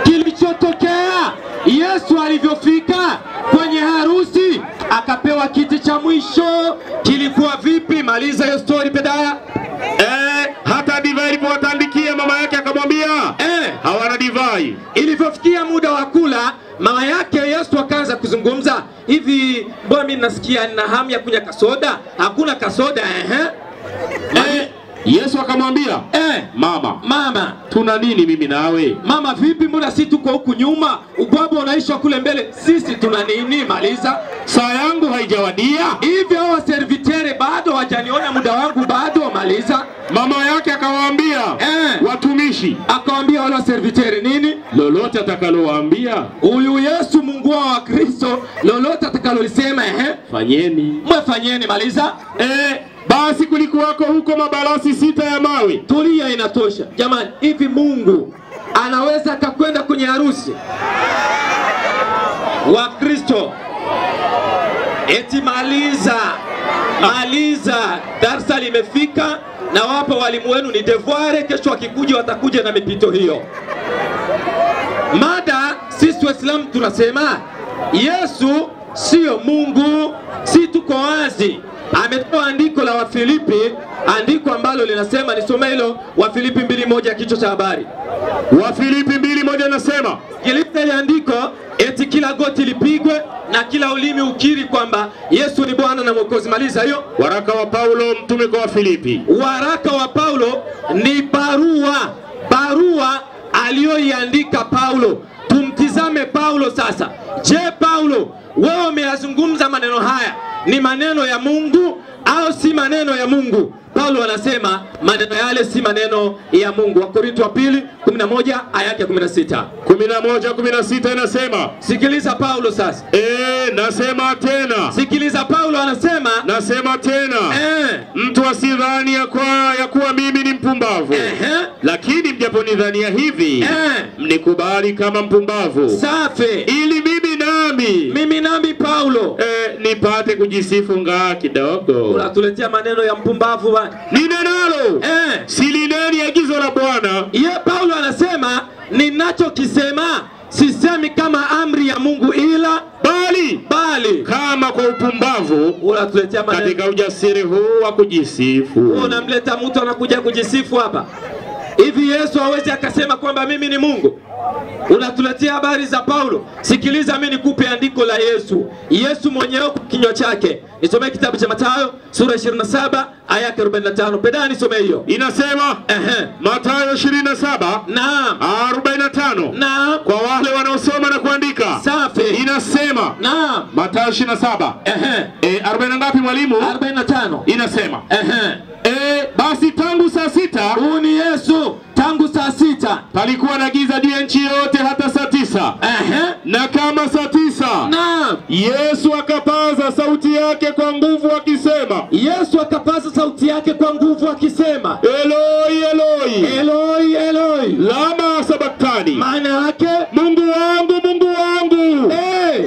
B: Kilichotokea Yesu alivyofika kwenye harusi akapewa kiti cha mwisho. Kilikuwa vipi? Maliza hiyo story pedaya.
E: Hata divai ilipowatandikia mama yake akamwambia hawana divai.
B: Ilivyofikia muda wa kula, mama yake Yesu akaanza kuzungumza, hivi mbona mimi nasikia nina hamu ya kunywa kasoda? Hakuna kasoda.
E: Yesu akamwambia, mama, tuna nini mimi nawe?
B: Mama vipi, mbona si tuko huku nyuma, ubwabwa unaisha kule mbele, sisi tuna nini? Maliza.
E: Saa yangu haijawadia.
B: Hivi hao servitere bado hawajaniona, muda wangu bado. Maliza.
E: Mama yake akawaambia watumishi,
B: akawaambia wale servitere nini?
E: Lolote atakalowaambia
B: huyu Yesu Mungu wa Kristo, lolote atakalolisema
E: fanyeni.
B: Mwefanyeni. Maliza.
E: Basi kulikuwako huko mabalasi 6 ya mawe.
B: Tulia, inatosha. Jamani, hivi Mungu anaweza akakwenda kwenye harusi? Wa Kristo eti maliza. Maliza, darsa limefika na wapo walimu wenu ni devoir, kesho wakikuja watakuja na mipito hiyo. Mada sisi Waislamu tunasema Yesu sio Mungu, si tuko wazi. Ametoa andiko la Wafilipi Andiko ambalo linasema, nisome hilo, Wafilipi 2:1 kichwa cha habari.
E: Wafilipi 2:1 nasema,
B: sikiliza ile andiko, eti kila goti lipigwe na kila ulimi ukiri kwamba Yesu ni Bwana na Mwokozi. Maliza hiyo.
E: Waraka wa Paulo mtume kwa Wafilipi.
B: Waraka wa Paulo ni barua aliyoiandika Paulo. Tumtizame Paulo sasa. Je, Paulo, wewe umeyazungumza maneno haya, ni maneno ya Mungu au si maneno ya Mungu? Paulo anasema maneno yale si maneno ya Mungu. Wakorintho wa pili 11 aya yake 16.
E: 11:16 inasema,
B: sikiliza Paulo sasa.
E: Nasema tena.
B: Sikiliza Paulo anasema,
E: nasema tena. Mtu asidhani ya kuwa mimi ni mpumbavu. Lakini mjaponidhania hivi, mnikubali kama mpumbavu.
B: Safi.
E: Ili mimi nami Paulo nipate kujisifu ngaa kidogo.
B: Unatuletea maneno ya mpumbavu bwana.
E: Ninenalo silineni agizo la Bwana.
B: Ye Paulo anasema ninachokisema sisemi kama amri ya Mungu, ila bali
E: kama kwa upumbavu.
B: Unatuletea maneno
E: katika ujasiri huu wa kujisifu.
B: Unamleta mtu anakuja kujisifu hapa. Hivi Yesu hawezi akasema kwamba mimi ni Mungu? Unatuletea habari za Paulo. Sikiliza mimi nikupe andiko la Yesu. Yesu mwenyewe kwa kinywa chake. Nisomee kitabu cha Mathayo sura 27 aya ya 45. Peda nisomee hiyo.
E: Inasema Mathayo 27
B: naam
E: 45.
B: Naam.
E: Kwa wale wanaosoma na kuandika.
B: Safi.
E: Inasema
B: naam
E: Mathayo 27 40 ngapi mwalimu?
B: 45.
E: Inasema basi tangu saa 6,
B: huu ni Yesu, tangu saa 6
E: palikuwa na giza juu ya nchi yote hata saa 9. Na kama saa 9,
B: naam,
E: Yesu akapaza sauti yake kwa nguvu akisema.
B: Yesu akapaza sauti yake kwa nguvu akisema,
E: Eloi Eloi,
B: Eloi Eloi,
E: lama sabaktani,
B: maana yake
E: Mungu wangu Mungu wangu,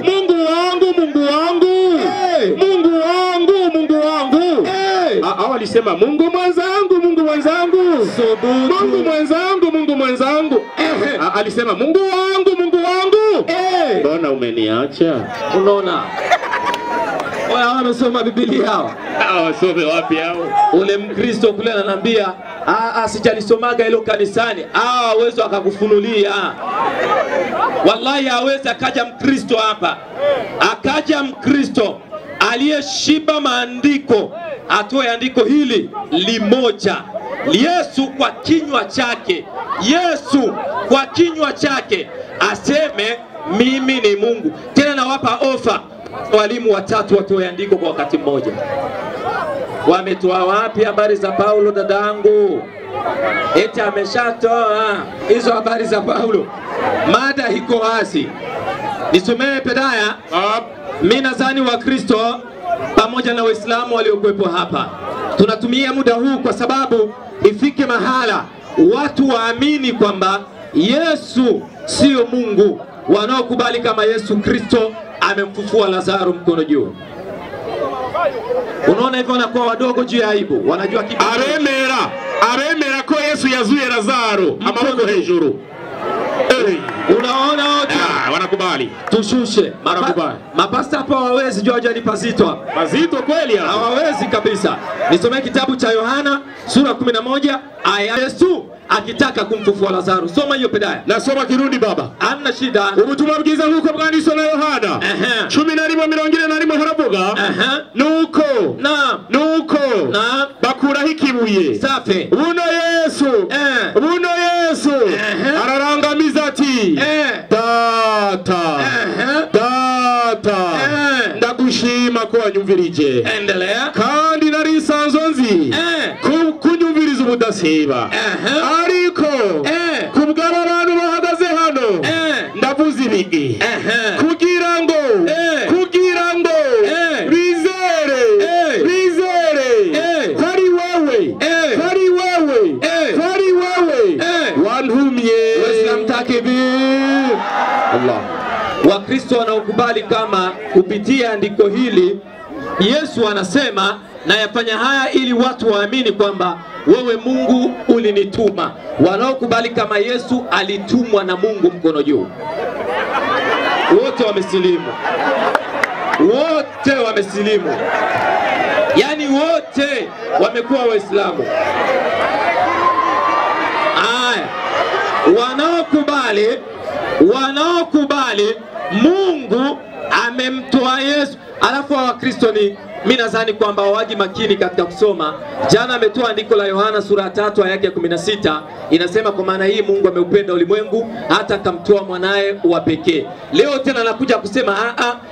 E: Mungu wangu Mungu wangu, Mungu wangu Mungu wangu. Hao alisema Mungu mwenzangu, Mungu mwenzangu, Mungu mwenzangu, Mungu mwenzangu. Alisema Mungu wangu, Mungu wangu, mbona umeniacha?
B: Unaona, wao wamesoma Biblia hao.
E: Wasome wapi hao?
B: Ule Mkristo kule ananiambia, sijalisomaga hilo kanisani. Hawezi akakufunulia. Wallahi hawezi akaja Mkristo hapa. Akaja Mkristo aliyeshiba maandiko, atoe andiko hili limoja. Yesu kwa kinywa chake, Yesu kwa kinywa chake aseme mimi ni Mungu. Tena nawapa ofa, walimu watatu watoe andiko kwa wakati mmoja. Wametoa wapi habari za Paulo dadangu? Eti ameshatoa hizo habari za Paulo. Mada iko wazi. Nisomee Pedaya. Mimi nadhani wa Kristo pamoja na Waislamu waliokuwepo hapa tunatumia muda huu kwa sababu ifike mahala watu waamini kwamba Yesu sio Mungu. Wanaokubali kama Yesu Kristo amemfufua Lazaro, mkono juu. Unaona hivyo wanakuwa wadogo juu ya aibu. Wanajua kitu.
E: Aremera ko Yesu yazuye Lazaro amaboko hejuru.
B: Unaona wote
E: wanakubali.
B: Tushushe. Mapasta hapa hawawezi, jua ni pazito hapa.
E: Pazito kweli hapa.
B: Hawawezi kabisa. Nisomee kitabu cha Yohana sura 11 aya Yesu akitaka kumfufua Lazaro. Soma hiyo Pedaya.
E: Nasoma Kirundi baba.
B: Hamna shida.
E: Ubutumwa bwiza nkuko bwanditswe na Yohana 11:41 haravuga nuko
B: naam
E: nuko
B: naam
E: bakuraho ikibuye.
B: Safi.
E: Buno Yesu ararangamiza ati Data, Data, ndagushima ko wanyumvirije.
B: Endelea.
E: Kandi nari nsanzwe nzi kunyumviriza ubudasiba, ariko kubw'aba bantu bahagaze hano ndavuze ibi kugira ngo bizere ko ari wewe, ko ari wewe, ko ari wewe wantumye.
B: Waislamu takbir.
E: Allah.
B: Wakristo wanaokubali kama kupitia andiko hili Yesu anasema nayafanya haya ili watu waamini kwamba wewe Mungu ulinituma. Wanaokubali kama Yesu alitumwa na Mungu, mkono juu. Wote wamesilimu. Wote wamesilimu.
A: Yaani wote wamekuwa Waislamu. Aya, wanaokubali Mungu amemtoa Yesu. Alafu wa Kristo ni mimi nadhani kwamba waji makini katika kusoma. Jana ametoa andiko la Yohana sura 3 aya yake 16, inasema kwa maana hii Mungu ameupenda ulimwengu hata akamtoa mwanae wa pekee. Leo tena anakuja kusema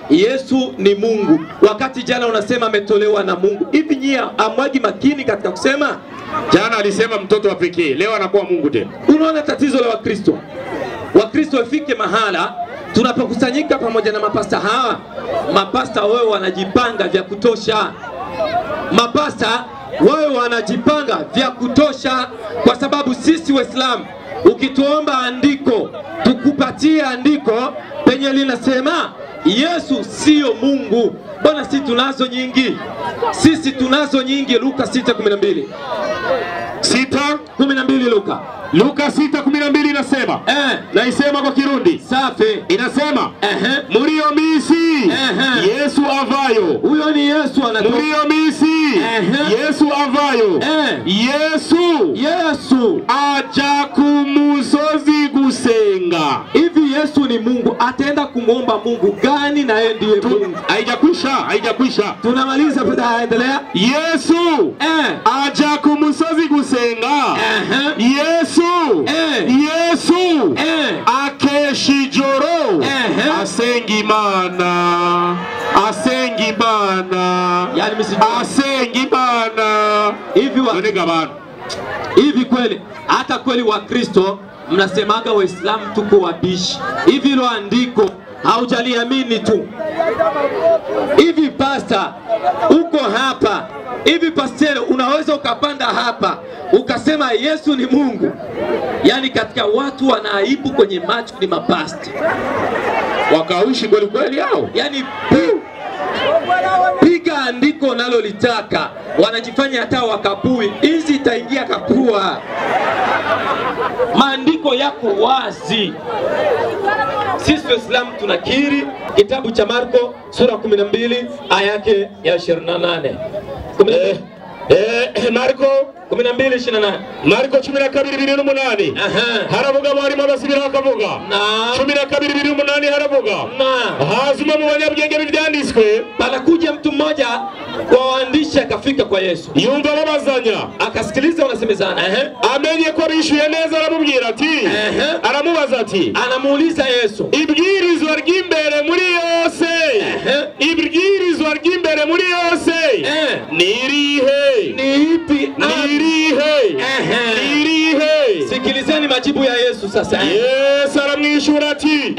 A: Yesu ni Mungu, wakati jana unasema ametolewa na Mungu. Hivi nyie amwaji makini katika kusema?
E: Jana alisema mtoto wa pekee, leo anakuwa Mungu tena.
A: Unaona tatizo la Wakristo. Wakristo wafike mahala tunapokusanyika pamoja na mapasta hawa, mapasta wao wanajipanga vya kutosha. Mapasta wao wanajipanga vya kutosha, kwa sababu sisi Waislamu ukituomba andiko tukupatie andiko penye linasema Yesu sio Mungu. Bwana, sisi tunazo nyingi. Sisi tunazo nyingi. Luka 6:12. 6:12 Luka.
E: Luka 6:12 inasema. Naisema kwa Kirundi.
A: Safi.
E: Inasema, Murio misi Yesu avayo.
A: Huyo ni Yesu anatoka.
E: Murio misi Yesu avayo. Yesu aja kumusozi gusenga.
A: Hivi Yesu ni Mungu, ataenda kumuomba Mungu gani na yeye ndiye Mungu?
E: Haijakwisha.
A: Tunamaliza baada, endelea.
E: Yesu aja kumusozi gusenga. Yesu akeshijoro asengimana
A: Yani
E: asengimana.
A: Hivi kweli hata kweli wa Kristo mnasemaga Waislamu tuko wabishi. Hivi hilo andiko haujaliamini tu. Hivi pasta uko hapa, hivi pastor unaweza ukapanda hapa ukasema Yesu ni Mungu? Yani katika watu wanaaibu kwenye macho ni mapasta.
E: Wakaushi kweli kweli hao.
A: Yani piga andiko nalolitaka, wanajifanya hata wakapui. Hizi itaingia kapua. Maandiko yako wazi. Sisi Waislamu tunakiri kitabu cha Marko sura 12 aya yake ya 28.
E: Marko
A: 12:28.
E: Marko 12:28. Haravuga mwalimu abasibira akavuga. 12:28 haravuga. Hazuma mu banyabwenge b'ibyanditswe.
A: Panakuja mtu mmoja kwa waandishi akafika kwa Yesu.
E: Yumva babazanya.
A: Akasikiliza wanasemezana.
E: Amenye ko bishuye neza aramubwira ati. Aramubaza ati.
A: Anamuuliza Yesu.
E: Ibwirizwa ry'imbere muri yose. Ibwirizwa ry'imbere muri yose. Ni irihe?
A: Ni ipi?
E: Ni irihe? Ni irihe?
A: Sikilizeni majibu ya Yesu sasa.
E: Yesu aramwishura ati.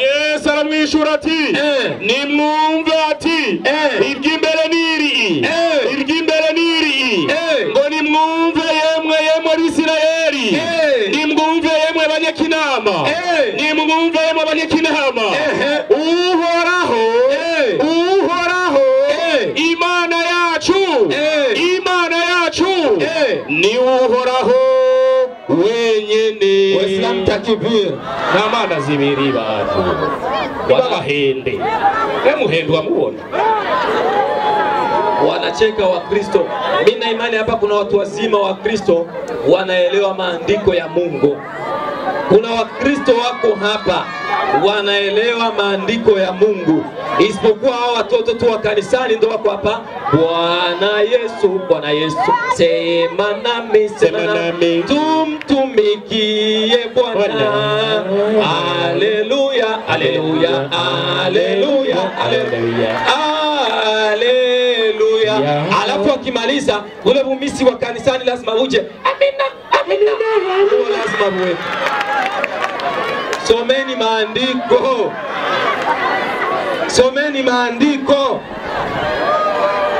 E: Yesu aramwishura ati. Nimwumve ati. Iry'imbere ni iri. Iry'imbere ni iri. Ngo nimwumve yemwe yemwe Abisirayeli. Nimwumve yemwe abanyakinama. Nimwumve yemwe abanyakinama. Uhoraho. Uhoraho. Imana yacu. Imana yacu. Ni Uhoraho wenyene.
A: Waislamu takbir.
E: Na mana zibiri bantu. Babahende. Emuhendo amubona.
A: Wanacheka wa Kristo. Mimi na imani hapa kuna watu wazima wa Kristo wanaelewa maandiko ya Mungu. Kuna Wakristo wako hapa wanaelewa maandiko ya Mungu. Isipokuwa hao watoto tu wa kanisani ndio wako hapa. Bwana Yesu, Bwana Yesu, sema nami, sema nami, tumtumikie Bwana. Haleluya, haleluya, haleluya, haleluya. Haleluya. Alafu akimaliza ule mumisi wa kanisani lazima uje. Amina, amina. Lazima uwe. Someni maandiko. Someni maandiko.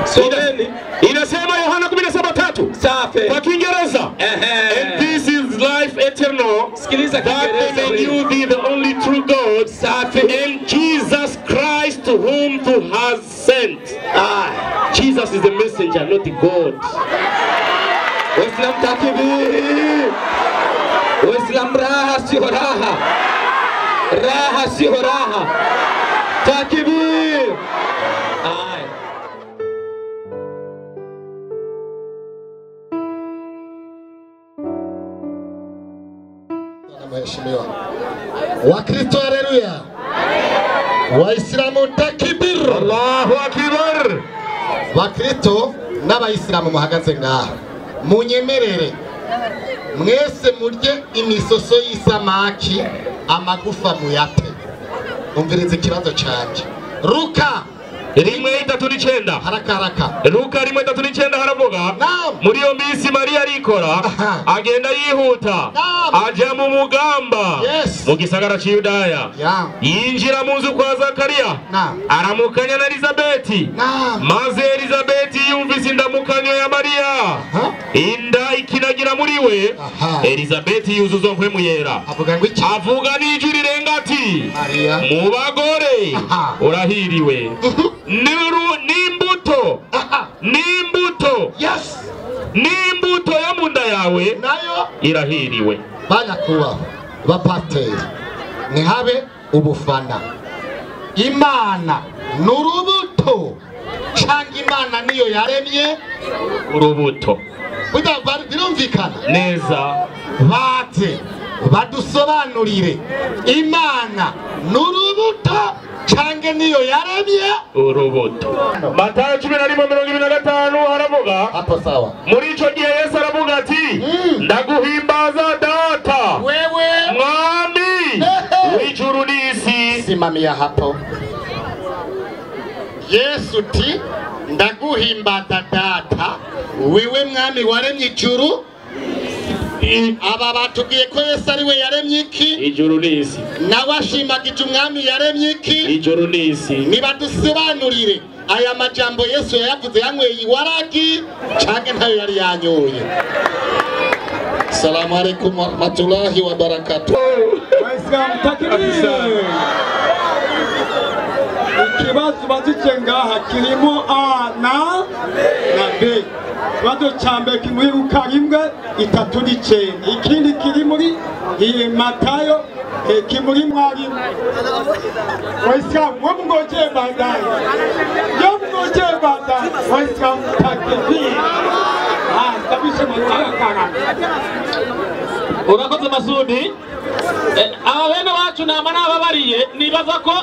A: Someni.
E: Inasema Yohana 17:3.
A: Safi.
E: Kwa Kiingereza. And this is life eternal.
A: Sikiliza Kiingereza.
E: That they may know thee the only true God.
A: Safi.
E: And Jesus Christ whom thou hast sent. Jesus is the messenger, not the God.
A: Waislamu takbir. Waislamu raha sio raha. Raha sio raha. Takbir.
F: mheshimiwa. Wakristo haleluya. Waislamu takbir.
E: Allahu akbar.
F: Wakristo n'abayisilamu muhagaze ngaha, munyemerere mwese murye imisoso y'isamaki, amagufa muyate. Umvirize ikibazo canje. Ruka
E: 1:39
F: haraka haraka.
E: Luka 1:39 haravuga, muri iyo minsi Mariya arikora agenda yihuta aja mu mugamba mu gisagara cy'i Yudaya, yinjira mu nzu kwa Zakariya aramukanya na Elizabeti. Maze Elizabeti yumvise indamukanyo ya Mariya, inda ikinagira muri we. Elizabeti yuzuzwa mpwemu yera, avuga n'ijwi rirenga ati, mu bagore urahiriwe, n'imbuto n'imbuto n'imbuto yo mu nda yawe
F: nayo
E: irahiriwe.
F: Banyakubahwa bapateri, ntihabe ubufana. Imana ni urubuto, cyangwa Imana niyo yaremye
E: urubuto.
F: Birumvikana
E: neza.
F: Bate badusobanurire, Imana ni urubuto cyangwa niyo yaremye
E: urubuto. Matayo 11:25 haravuga,
F: hapo sawa.
E: Muri ico gihe Yesu aravuga ati, ndaguhimbaza Data,
F: wewe
E: Mwami w'ijuru n'isi.
F: Simamia hapo. Yesu ti ndaguhimbaza Data, wewe Mwami waremye ijuru. Aba batubwiye ko Yesu ari we yaremye iki?
E: Ijuru n'isi.
F: Nawe ashimagije Umwami yaremye iki?
E: Ijuru n'isi.
F: Nibadusobanurire aya majambo Yesu yayavuze yanyweye iwaragi canke ntayo yari yanyoye. Salamu alaikum warahmatullahi wabarakatuh.
H: Waislamu takbir. Ikibazo bazije ngaha kirimo A na B. Ikibazo cya mbere kiri muri Luka 1:39, ikindi kiri muri Matayo, kiri muri mwalimu. Waislamu mngojee baadaye, mngojee baadaye. Waislamu takbir. Kabisa mtaka.
I: Urakoze Masudi. Aba bene wacu nama nababariye, nibaza ko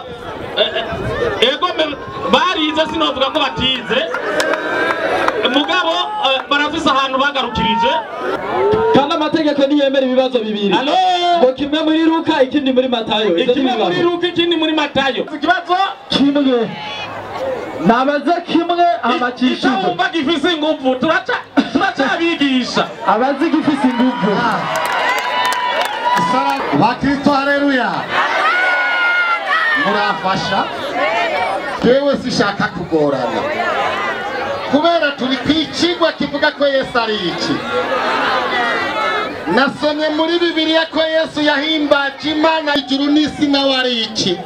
I: ego barize, sinovuga ko batize, mugabo barafise ahantu bagarukirije.
B: Kandi amategeko ntiyemera ibibazo bibiri. Ngo kimwe muri Luka ikindi muri Matayo.
I: Ikimwe muri Luka ikindi muri Matayo. Ikibazo
B: kimwe nabaze kimwe amakisho
I: wumva gifise ingufu, turacabigisha
B: abazi gifise ingufu.
F: Bakristo haleluya. Murafasha. Jewe sishaka kugorana, kubera turi kwicigwa kivuga ko Yesu ari iki. Nasomye muri Bibiliya ko Yesu yahimbaje Imana ijuru n'isi, nawe ari iki.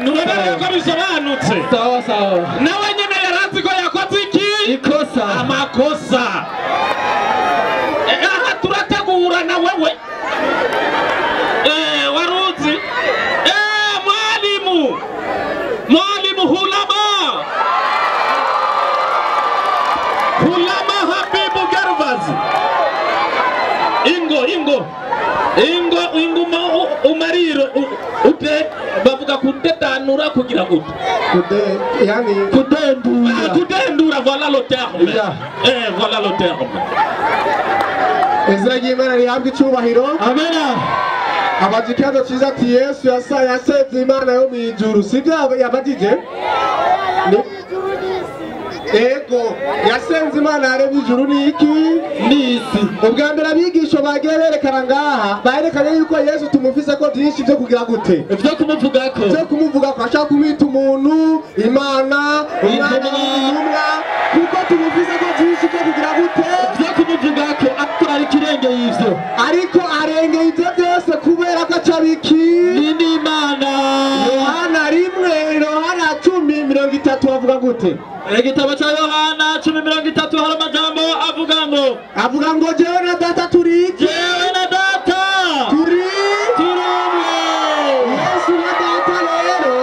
I: Nurabona ko bisobanutse.
B: Sawa sawa.
I: Nawe nyene yarazi ko yakoze iki?
B: Ikosa.
I: Amakosa. Aha turategura na wewe. Waruzi. Mwalimu. Mwalimu hulama. Hulama Habibu Gervazi. Ingo ingo. Ingo inguma umariro ute bavuga kudetanura kugira gute?
D: Kude yani
B: kudendura.
I: Kudendura, voilà le terme. Voilà le terme.
D: Izina ry'Imana rihabwe icyubahiro.
B: Amena.
D: Abaje ikibazo cyiza ati Yesu yasabye Imana yo mu ijuru, sibyo yabajije? Ego, yasenze Imana yaremye ijuru n'iki? N'isi. Ubwa mbere abigisho bagiye berekana ngaha, baherekanye yuko Yesu tumufise ko byinshi byo kugira gute?
B: Byo kumuvugako.
D: Byo kumuvugako, ashaka kumwita umuntu, Imana, umwana w'intumwa, kuko tumufise ko byinshi byo kugira gute?
B: Byo kumuvugako, ariko ari kirengeye ivyo.
D: Ariko arengeye ivyo byose kubera ko acabiki?
B: Ni Imana.
D: Yohana 1, Yohana 10:30 avuga gute?
B: Igitabo cya Yohana 10:30 hari amajambo avuga ngo
D: jewe na Data turi iki?
B: Jewe na Data
D: turi
B: umwe.
D: Yesu na Data rero,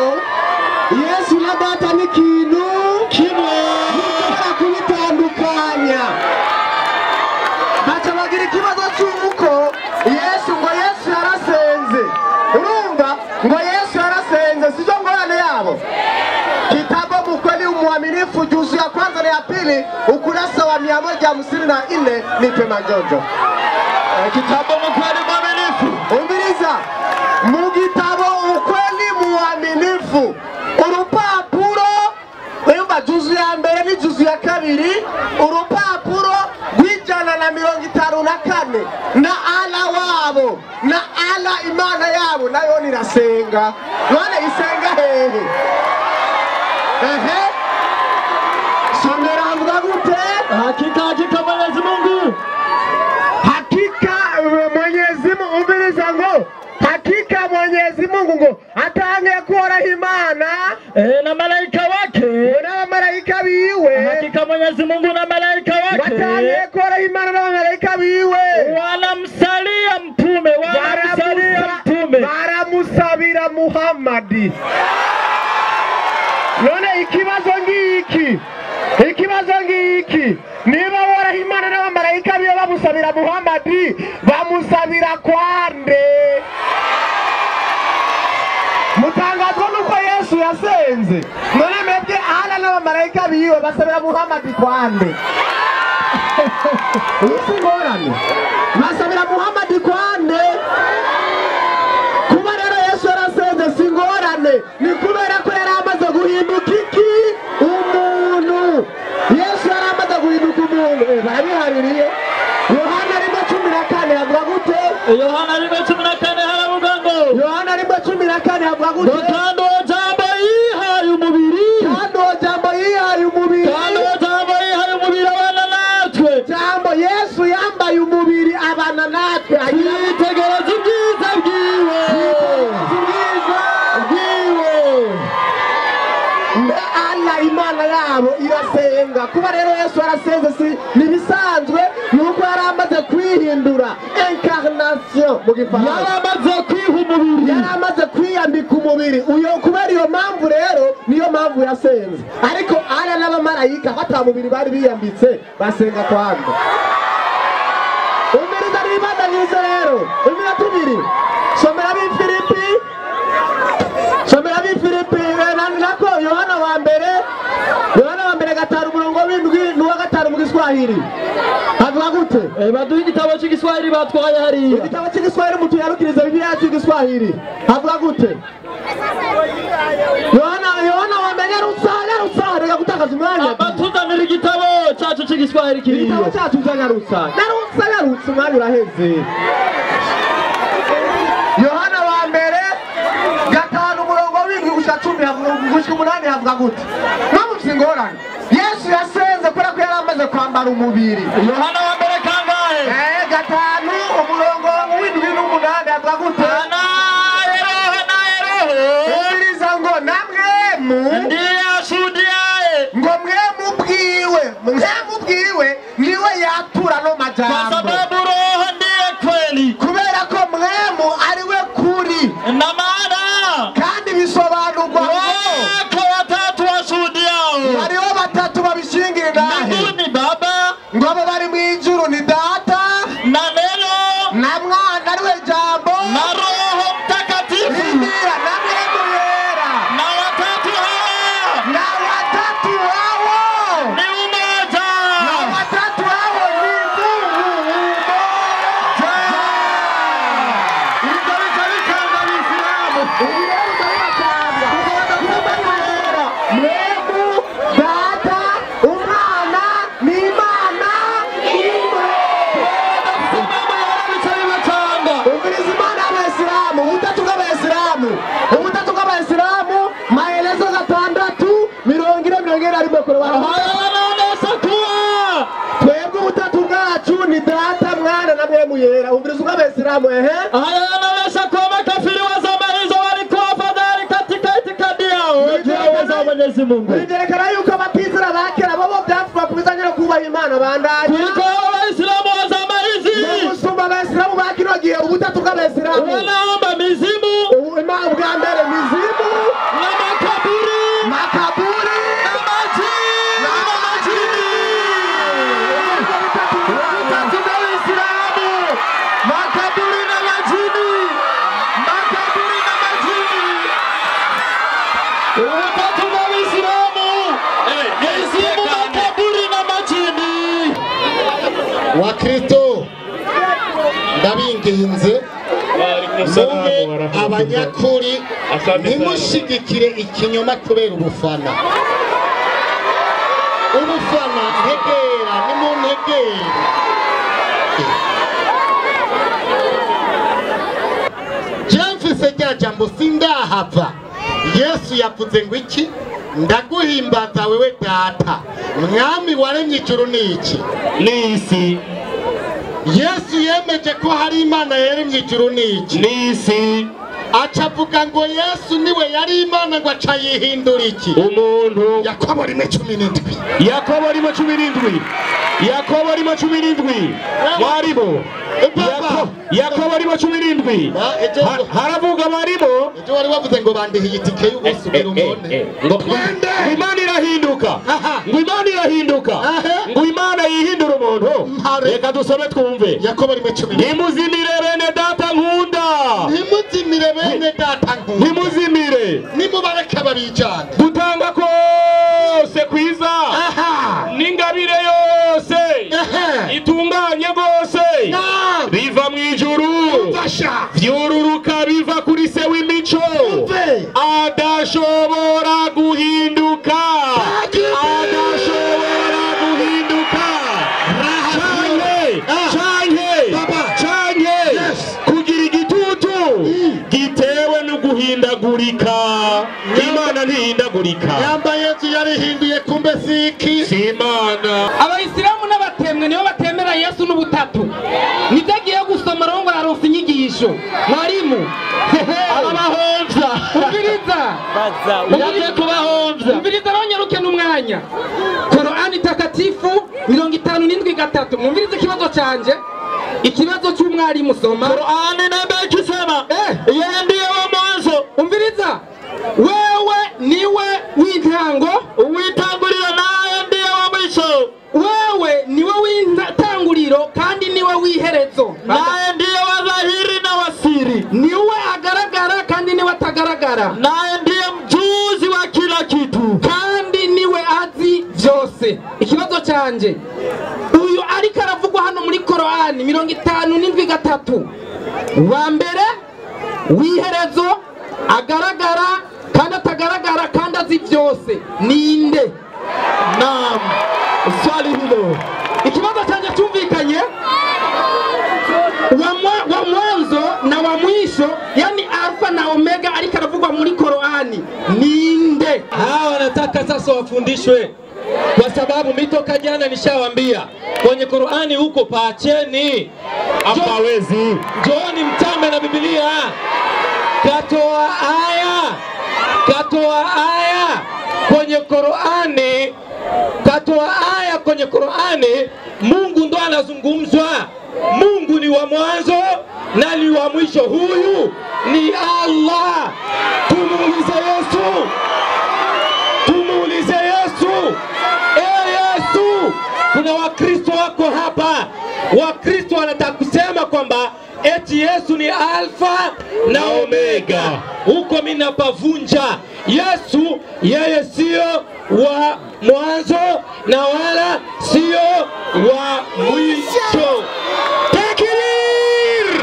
D: Yesu na Data ni ikintu
B: kimwe,
D: ntushobora kubitandukanya. Baca bagira ikibazo cy'uko yarasenze, sizo ngorane yabo. Kitabu Mkweli Mwaminifu juzu ya kwanza na ya pili ukurasa wa 154, nipe manjonjo.
B: Kitabu Mkweli Mwaminifu.
D: Umviriza. Mu gitabo Ukweli Mwaminifu urupapuro urumva juzu ya mbere ni juzu ya kabiri urupapuro rw'154 na ala wabo na ala imana yabo nayo nirasenga. None isenga hehe? Ehe, somera havuga gute?
B: Hakika hakika Mwenyezi Mungu,
D: hakika Mwenyezi Mungu, umviriza ngo hakika Mwenyezi Mungu ngo atange kuhoraho Imana
B: na malaika wake
D: n'abamalayika biwe.
B: Hakika Mwenyezi Mungu na malaika wake
D: batange kuhoraho Imana n'abamalayika biwe
B: wanamsalia mtume, wanamsalia mtume,
D: baramusabira Muhammadi. None ikibazo ngiki, ikibazo ngiki, niba woraho Imana n'abamalayika biwe bamusabira Muhammadi, bamusabira kwande? Mutangazwa nuko Yesu yasenze. None mwebwe ala n'abamalayika biwe basabira Muhammadi kwande? Isi ngorane basabira Muhammadi kwande? Kuba rero Yesu yarasenze si ngorane, ni kubera ko yari amaze guhinduka iki? Umuntu. Yesu yari amaze guhinduka umuntu. Barabihaririye. Yohana 1:14 havuga gute?
B: Yohana 1:14 haravuga ngo,
D: Yohana 1:14 havuga gute?
B: Kandi uwo jambo yihaye umubiri,
D: kandi uwo jambo yihaye umubiri,
B: kandi uwo jambo yihaye umubiri abana natwe.
D: Jambo Yesu yambaye umubiri abana natwe,
B: twitegereza ubwiza bwiwe,
D: ubwiza
B: bwiwe.
D: Ala imana yabo irasenga. Kuba rero Yesu arasenze si nibisanzwe, nuko yari amaze kwihindura, incarnation mu gifaransa,
B: yari amaze kwiha umubiri,
D: yari amaze kwiyambika umubiri. Uyo kubera iyo mpamvu rero niyo mpamvu yasenze. Ariko ala n'abamarayika bata mubiri bari biyambitse basenga kwanga. Umviriza nibandanyirize rero umvira tubiri, somera b'Ifilipi, somera b'Ifilipi nako Yohana wa mbere, Yohana wa mbere 5 umurongo w'7 n'uwa 5 mu Giswahili havuga gute?
B: Baduha igitabo cy'igiswahili batwaye hariya.
D: Igitabo cy'igiswahili mutuyarukirize Bibiliya yacu y'igiswahili havuga gute? Yohana, Yohana wa mbere, nyarutsa nyarutsa, reka gutakaza umwanya.
B: Batuzanira igitabo cyacu cy'igiswahili kiriyo.
D: Igitabo cyacu nyarutsa nyarutsa nyarutsa, umwanya uraheze. Yohana wa mbere 5 umurongo w'7 gushika 10 gushika 8 havuga gute? Namufise ingorane. Yesu yasenze kubera ko yari amaze kwambara umubiri.
B: Yohana wa mbere kangahe?
D: 5 umurongo w'7 n'8 havuga gute? Umviriza ngo namwemu
B: ndiye ashudiaye,
D: ngo mwemu bwiwe, mwemu bwiwe niwe yatura no majambo,
B: kwa sababu roho ndiye kweli,
D: kubera ko mwemu ariwe kuri
B: na maana,
D: kandi bisobanurwa
B: wako watatu washuhudiao,
D: hariho batatu babishingira intahe.
B: Mbinguni Baba,
D: ngo abo bari mu ijuru ni Data
B: na Neno
D: na Mwana ariwe Jambo
B: na Roho Mtakatifu,
D: Biblia na Mwemu Yera,
B: na watatu hawa,
D: na watatu hao
B: ni umoja,
D: na watatu hao ni Mungu mmoja.
F: Ibyo bica bikanga Abisilamu.
D: Mwemu, Data, Umwana ni Imana imwe. Umviriza Imana y'Abayisilamu, ubutatu bw'Abayisilamu, ubutatu bw'Abayisilamu, maelezo 6 40 41 kurwara. Twebwe ubutatu bwacu ni Data, Mwana na Mwemu Yera. Umviriza ubw'Abayisilamu ehe.
B: Haya yanaonyesha kuwa makafiri wa zama hizo walikuwa afadhali katika itikadi yao juu ya uwezo wa Mwenyezi Mungu
D: Bivyerekana yuko abatizera ba kera bobo byapfuba kubizanye no kubaha Imana bandanya
B: kuliko Waislamu wa zama hizi.
D: Gusumba Abayisilamu ba kino gihe, ubutatu bw'Abayisilamu
B: wanaomba mizimu,
D: ubwa mbere mizimu
B: na makaburi,
D: makaburi
B: na majini, na majini.
F: Ubutatu bw'Abayisilamu, makaburi na majini, makaburi na majini.
B: Ubutatu bw'Abisilamu, mizimu, makaburi na majini.
J: Wakristo, ndabinginze mube abanyakuri, ntimushigikire ikinyoma kubera ubufana. Ubufana ntegera, nimuntegere. Mfise rya jambo sindahava. Yesu yavuze ngo iki? Ndaguhimbaza wewe data, mwami waremye ijuru n'iki
E: n'isi.
J: Yesu yemeje ko hari Imana yaremye ijuru n'iki
E: n'isi.
J: Aca avuga ngo Yesu niwe yari Imana, ngo aca yihindura iki?
E: Umuntu.
J: Yakobo 1:17.
E: Yakobo 1:17. Yakobo 1:17. Mwarimu, Yakobo 1:17 haravuga mwarimu,
J: ejo wari wavuze ngo bandihiye itike y'ubusubira umone.
E: Ngo Imana irahinduka, ngo Imana irahinduka, ngo Imana yihindura umuntu. Reka dusome twumve.
J: Yakobo 1:17.
E: Ntimuzimire bene data nkunda,
J: ntimuzimire bene data nkunda,
E: ntimuzimire,
J: nimubareke babijane.
E: Gutanga kose kwiza n'ingabire yose itunganye rwose biva mu ijuru, vyururuka biva kuri se w'imico, adashobora guhinduka, adashobora guhinduka canke kugira igitutu gitewe no guhindagurika. Imana ntihindagurika.
J: Yamba Yesu yarihinduye, kumbe siki
E: si Imana.
A: Abayisilamu n'abatemwe nibo batemera Yesu n'ubutatu. Nibyo agiye gusoma rero ngo araronsa inyigisho. Mwarimu
B: arabahomvya.
A: Umviriza,
B: yaje kubahomvya.
A: Umviriza ronyaruke n'umwanya. Korani takatifu 57:3. Mwumvirize ikibazo canje, ikibazo cy'umwarimu. Soma
B: Korani namba ikisema yeye ndiye wa mwanzo.
A: Umviriza, wewe niwe w'intango,
B: uwitanguriro, naye ndiye wa mwisho.
A: Wewe niwe w'intanguriro kandi niwe w'iherezo,
B: naye ndiye wa dhahiri na wasiri.
A: Niwe agaragara kandi niwe atagaragara,
B: naye ndiye mjuzi wa kila kitu,
A: kandi niwe azi vyose. Ikibazo canje, uyu ariko aravugwa hano muri Korani 57:3, wa mbere w'iherezo, agaragara kandi atagaragara kandi azi vyose, ninde?
B: Naam, swali hilo.
A: Ikibazo canje cyumvikanye. Wa mwanzo na wa mwisho, yani Alfa na Omega, ariko aravugwa muri Korani, ninde?
K: Hawa wanataka sasa wafundishwe, kwa sababu mitoka jana nishawaambia kwenye Korani huko paacheni.
E: Hapawezi.
K: Njooni mtambe na Biblia. Katoa aya, katoa aya kwenye Korani, katoa aya kwenye Korani. Mungu ndo anazungumzwa. Mungu ni wa mwanzo na ni wa mwisho. Huyu ni Allah. Tumuulize Yesu, tumuulize Yesu. Yesu, kuna Wakristo wako hapa. Wakristo wanataka kusema kwamba eti Yesu ni Alfa na Omega. Huko mimi napavunja. Yesu yeye sio wa mwanzo na wala sio wa mwisho. Takbir!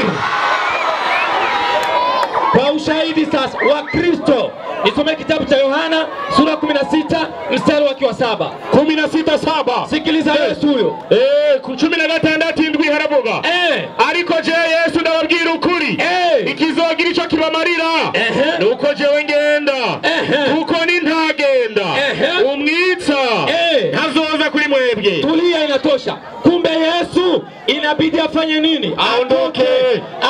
K: Kwa ushahidi sasa wa Kristo, nisome kitabu cha Yohana sura 16 mstari wa 7.
E: 16:7.
K: Sikiliza Yesu huyo.
E: 16:7 haravuga. Ariko je Yesu ndababwira ukuri. Ikizogira ico kibamarira nuko jewe ngenda. Kuko nintagenda umwitsa ntazoza kuri mwebwe.
K: Tulia, inatosha. Kumbe Yesu inabidi afanye nini?
E: Aondoke.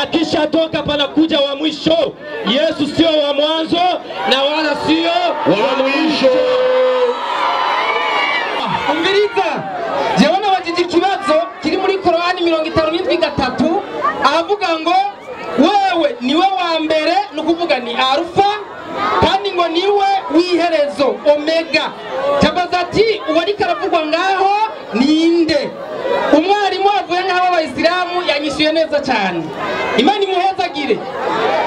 K: Akishatoka panakuja wa mwisho. Yesu sio wa mwanzo na wala sio
E: wa mwisho.
A: Umviriza, jewe nabajije ikibazo kiri muri Korani 57:3, avuga ngo wewe niwe wa mbere, nukuvuga ni Alfa, kandi ngo niwe w'iherezo, Omega. Tabaza ati uwariko aravugwa ngaho ninde? Umwarimu avuye nk'abo abayisilamu yanyishuye neza cyane. Imana imuhezagire,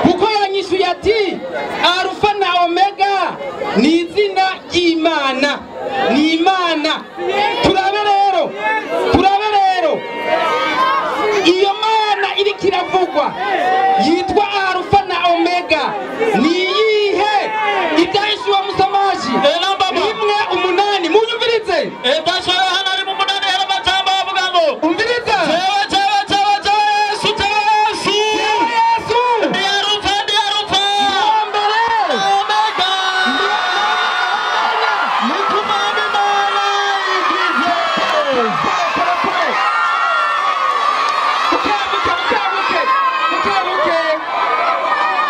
A: kuko yanyishuye ati Alfa na Omega Ni izina ry'Imana, ni Imana. Turabe rero, turabe rero iyo Mana iriko iravugwa yitwa Arufa na Omega ni iyihe? Ibyahishuwe musomaji 1:8, munyumvirize. Umviriza.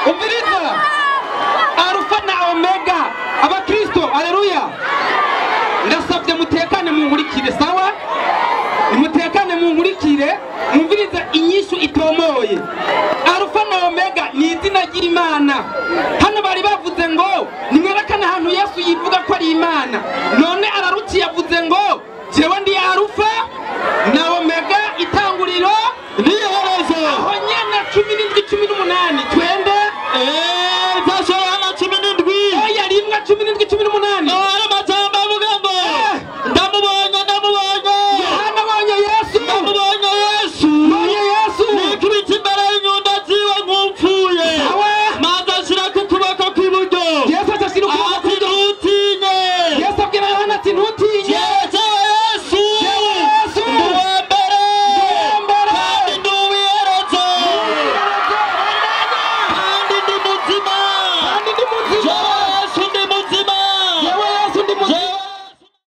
A: Umviriza. Arufa na Omega. Abakristo, haleluya. Ndasabye mutekane munkurikire, sawa? Mutekane munkurikire, mwumvirize inyishu itomoye. Arufa na Omega ni izina ry'Imana. Hano bari bavuze ngo nimwerekane ahantu Yesu yivuga ko ari Imana. None araruciye avuze ngo jewe ndi Arufa na Omega, itanguriro n'iherezo. Aho nyene 17 18 twende. Oya, 1:17